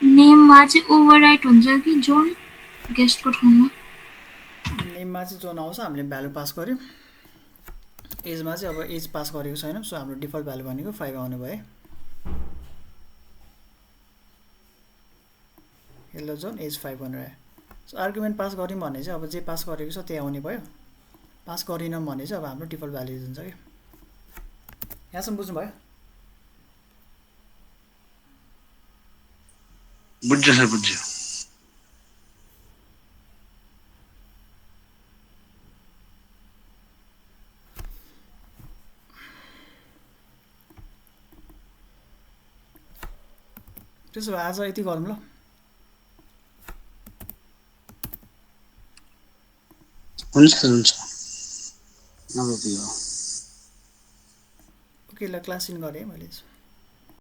नेममा चाहिँ ओभरराइट हुन्छ कि जोन गेस्टको ठाउँमा? नेममा चाहिँ जोन आउँछ, हामीले भ्यालु पास गर्यो। एजमा चाहिँ अब एज पास गरेको छैन, सो हाम्रो डिफल्ट भ्यालु भनेको 5 आउने भयो। हेलो जोन एज 5 भनेर आयो। सो आर्गुमेन्ट पास गऱ्यौँ भने चाहिँ अब जे पास गरेको छ त्यही आउने भयो। पास गरिनौँ भने चाहिँ अब हाम्रो डिफल्ट भ्यालु हुन्छ कि। यहाँसम्म बुझ्नुभयो? बुझ्यो सर, बुझ्यो। त्यसो भए आज यति गरौँ ल। हुन्छ हुन्छ। अब ओके ल, क्लास इन गरेँ मैले।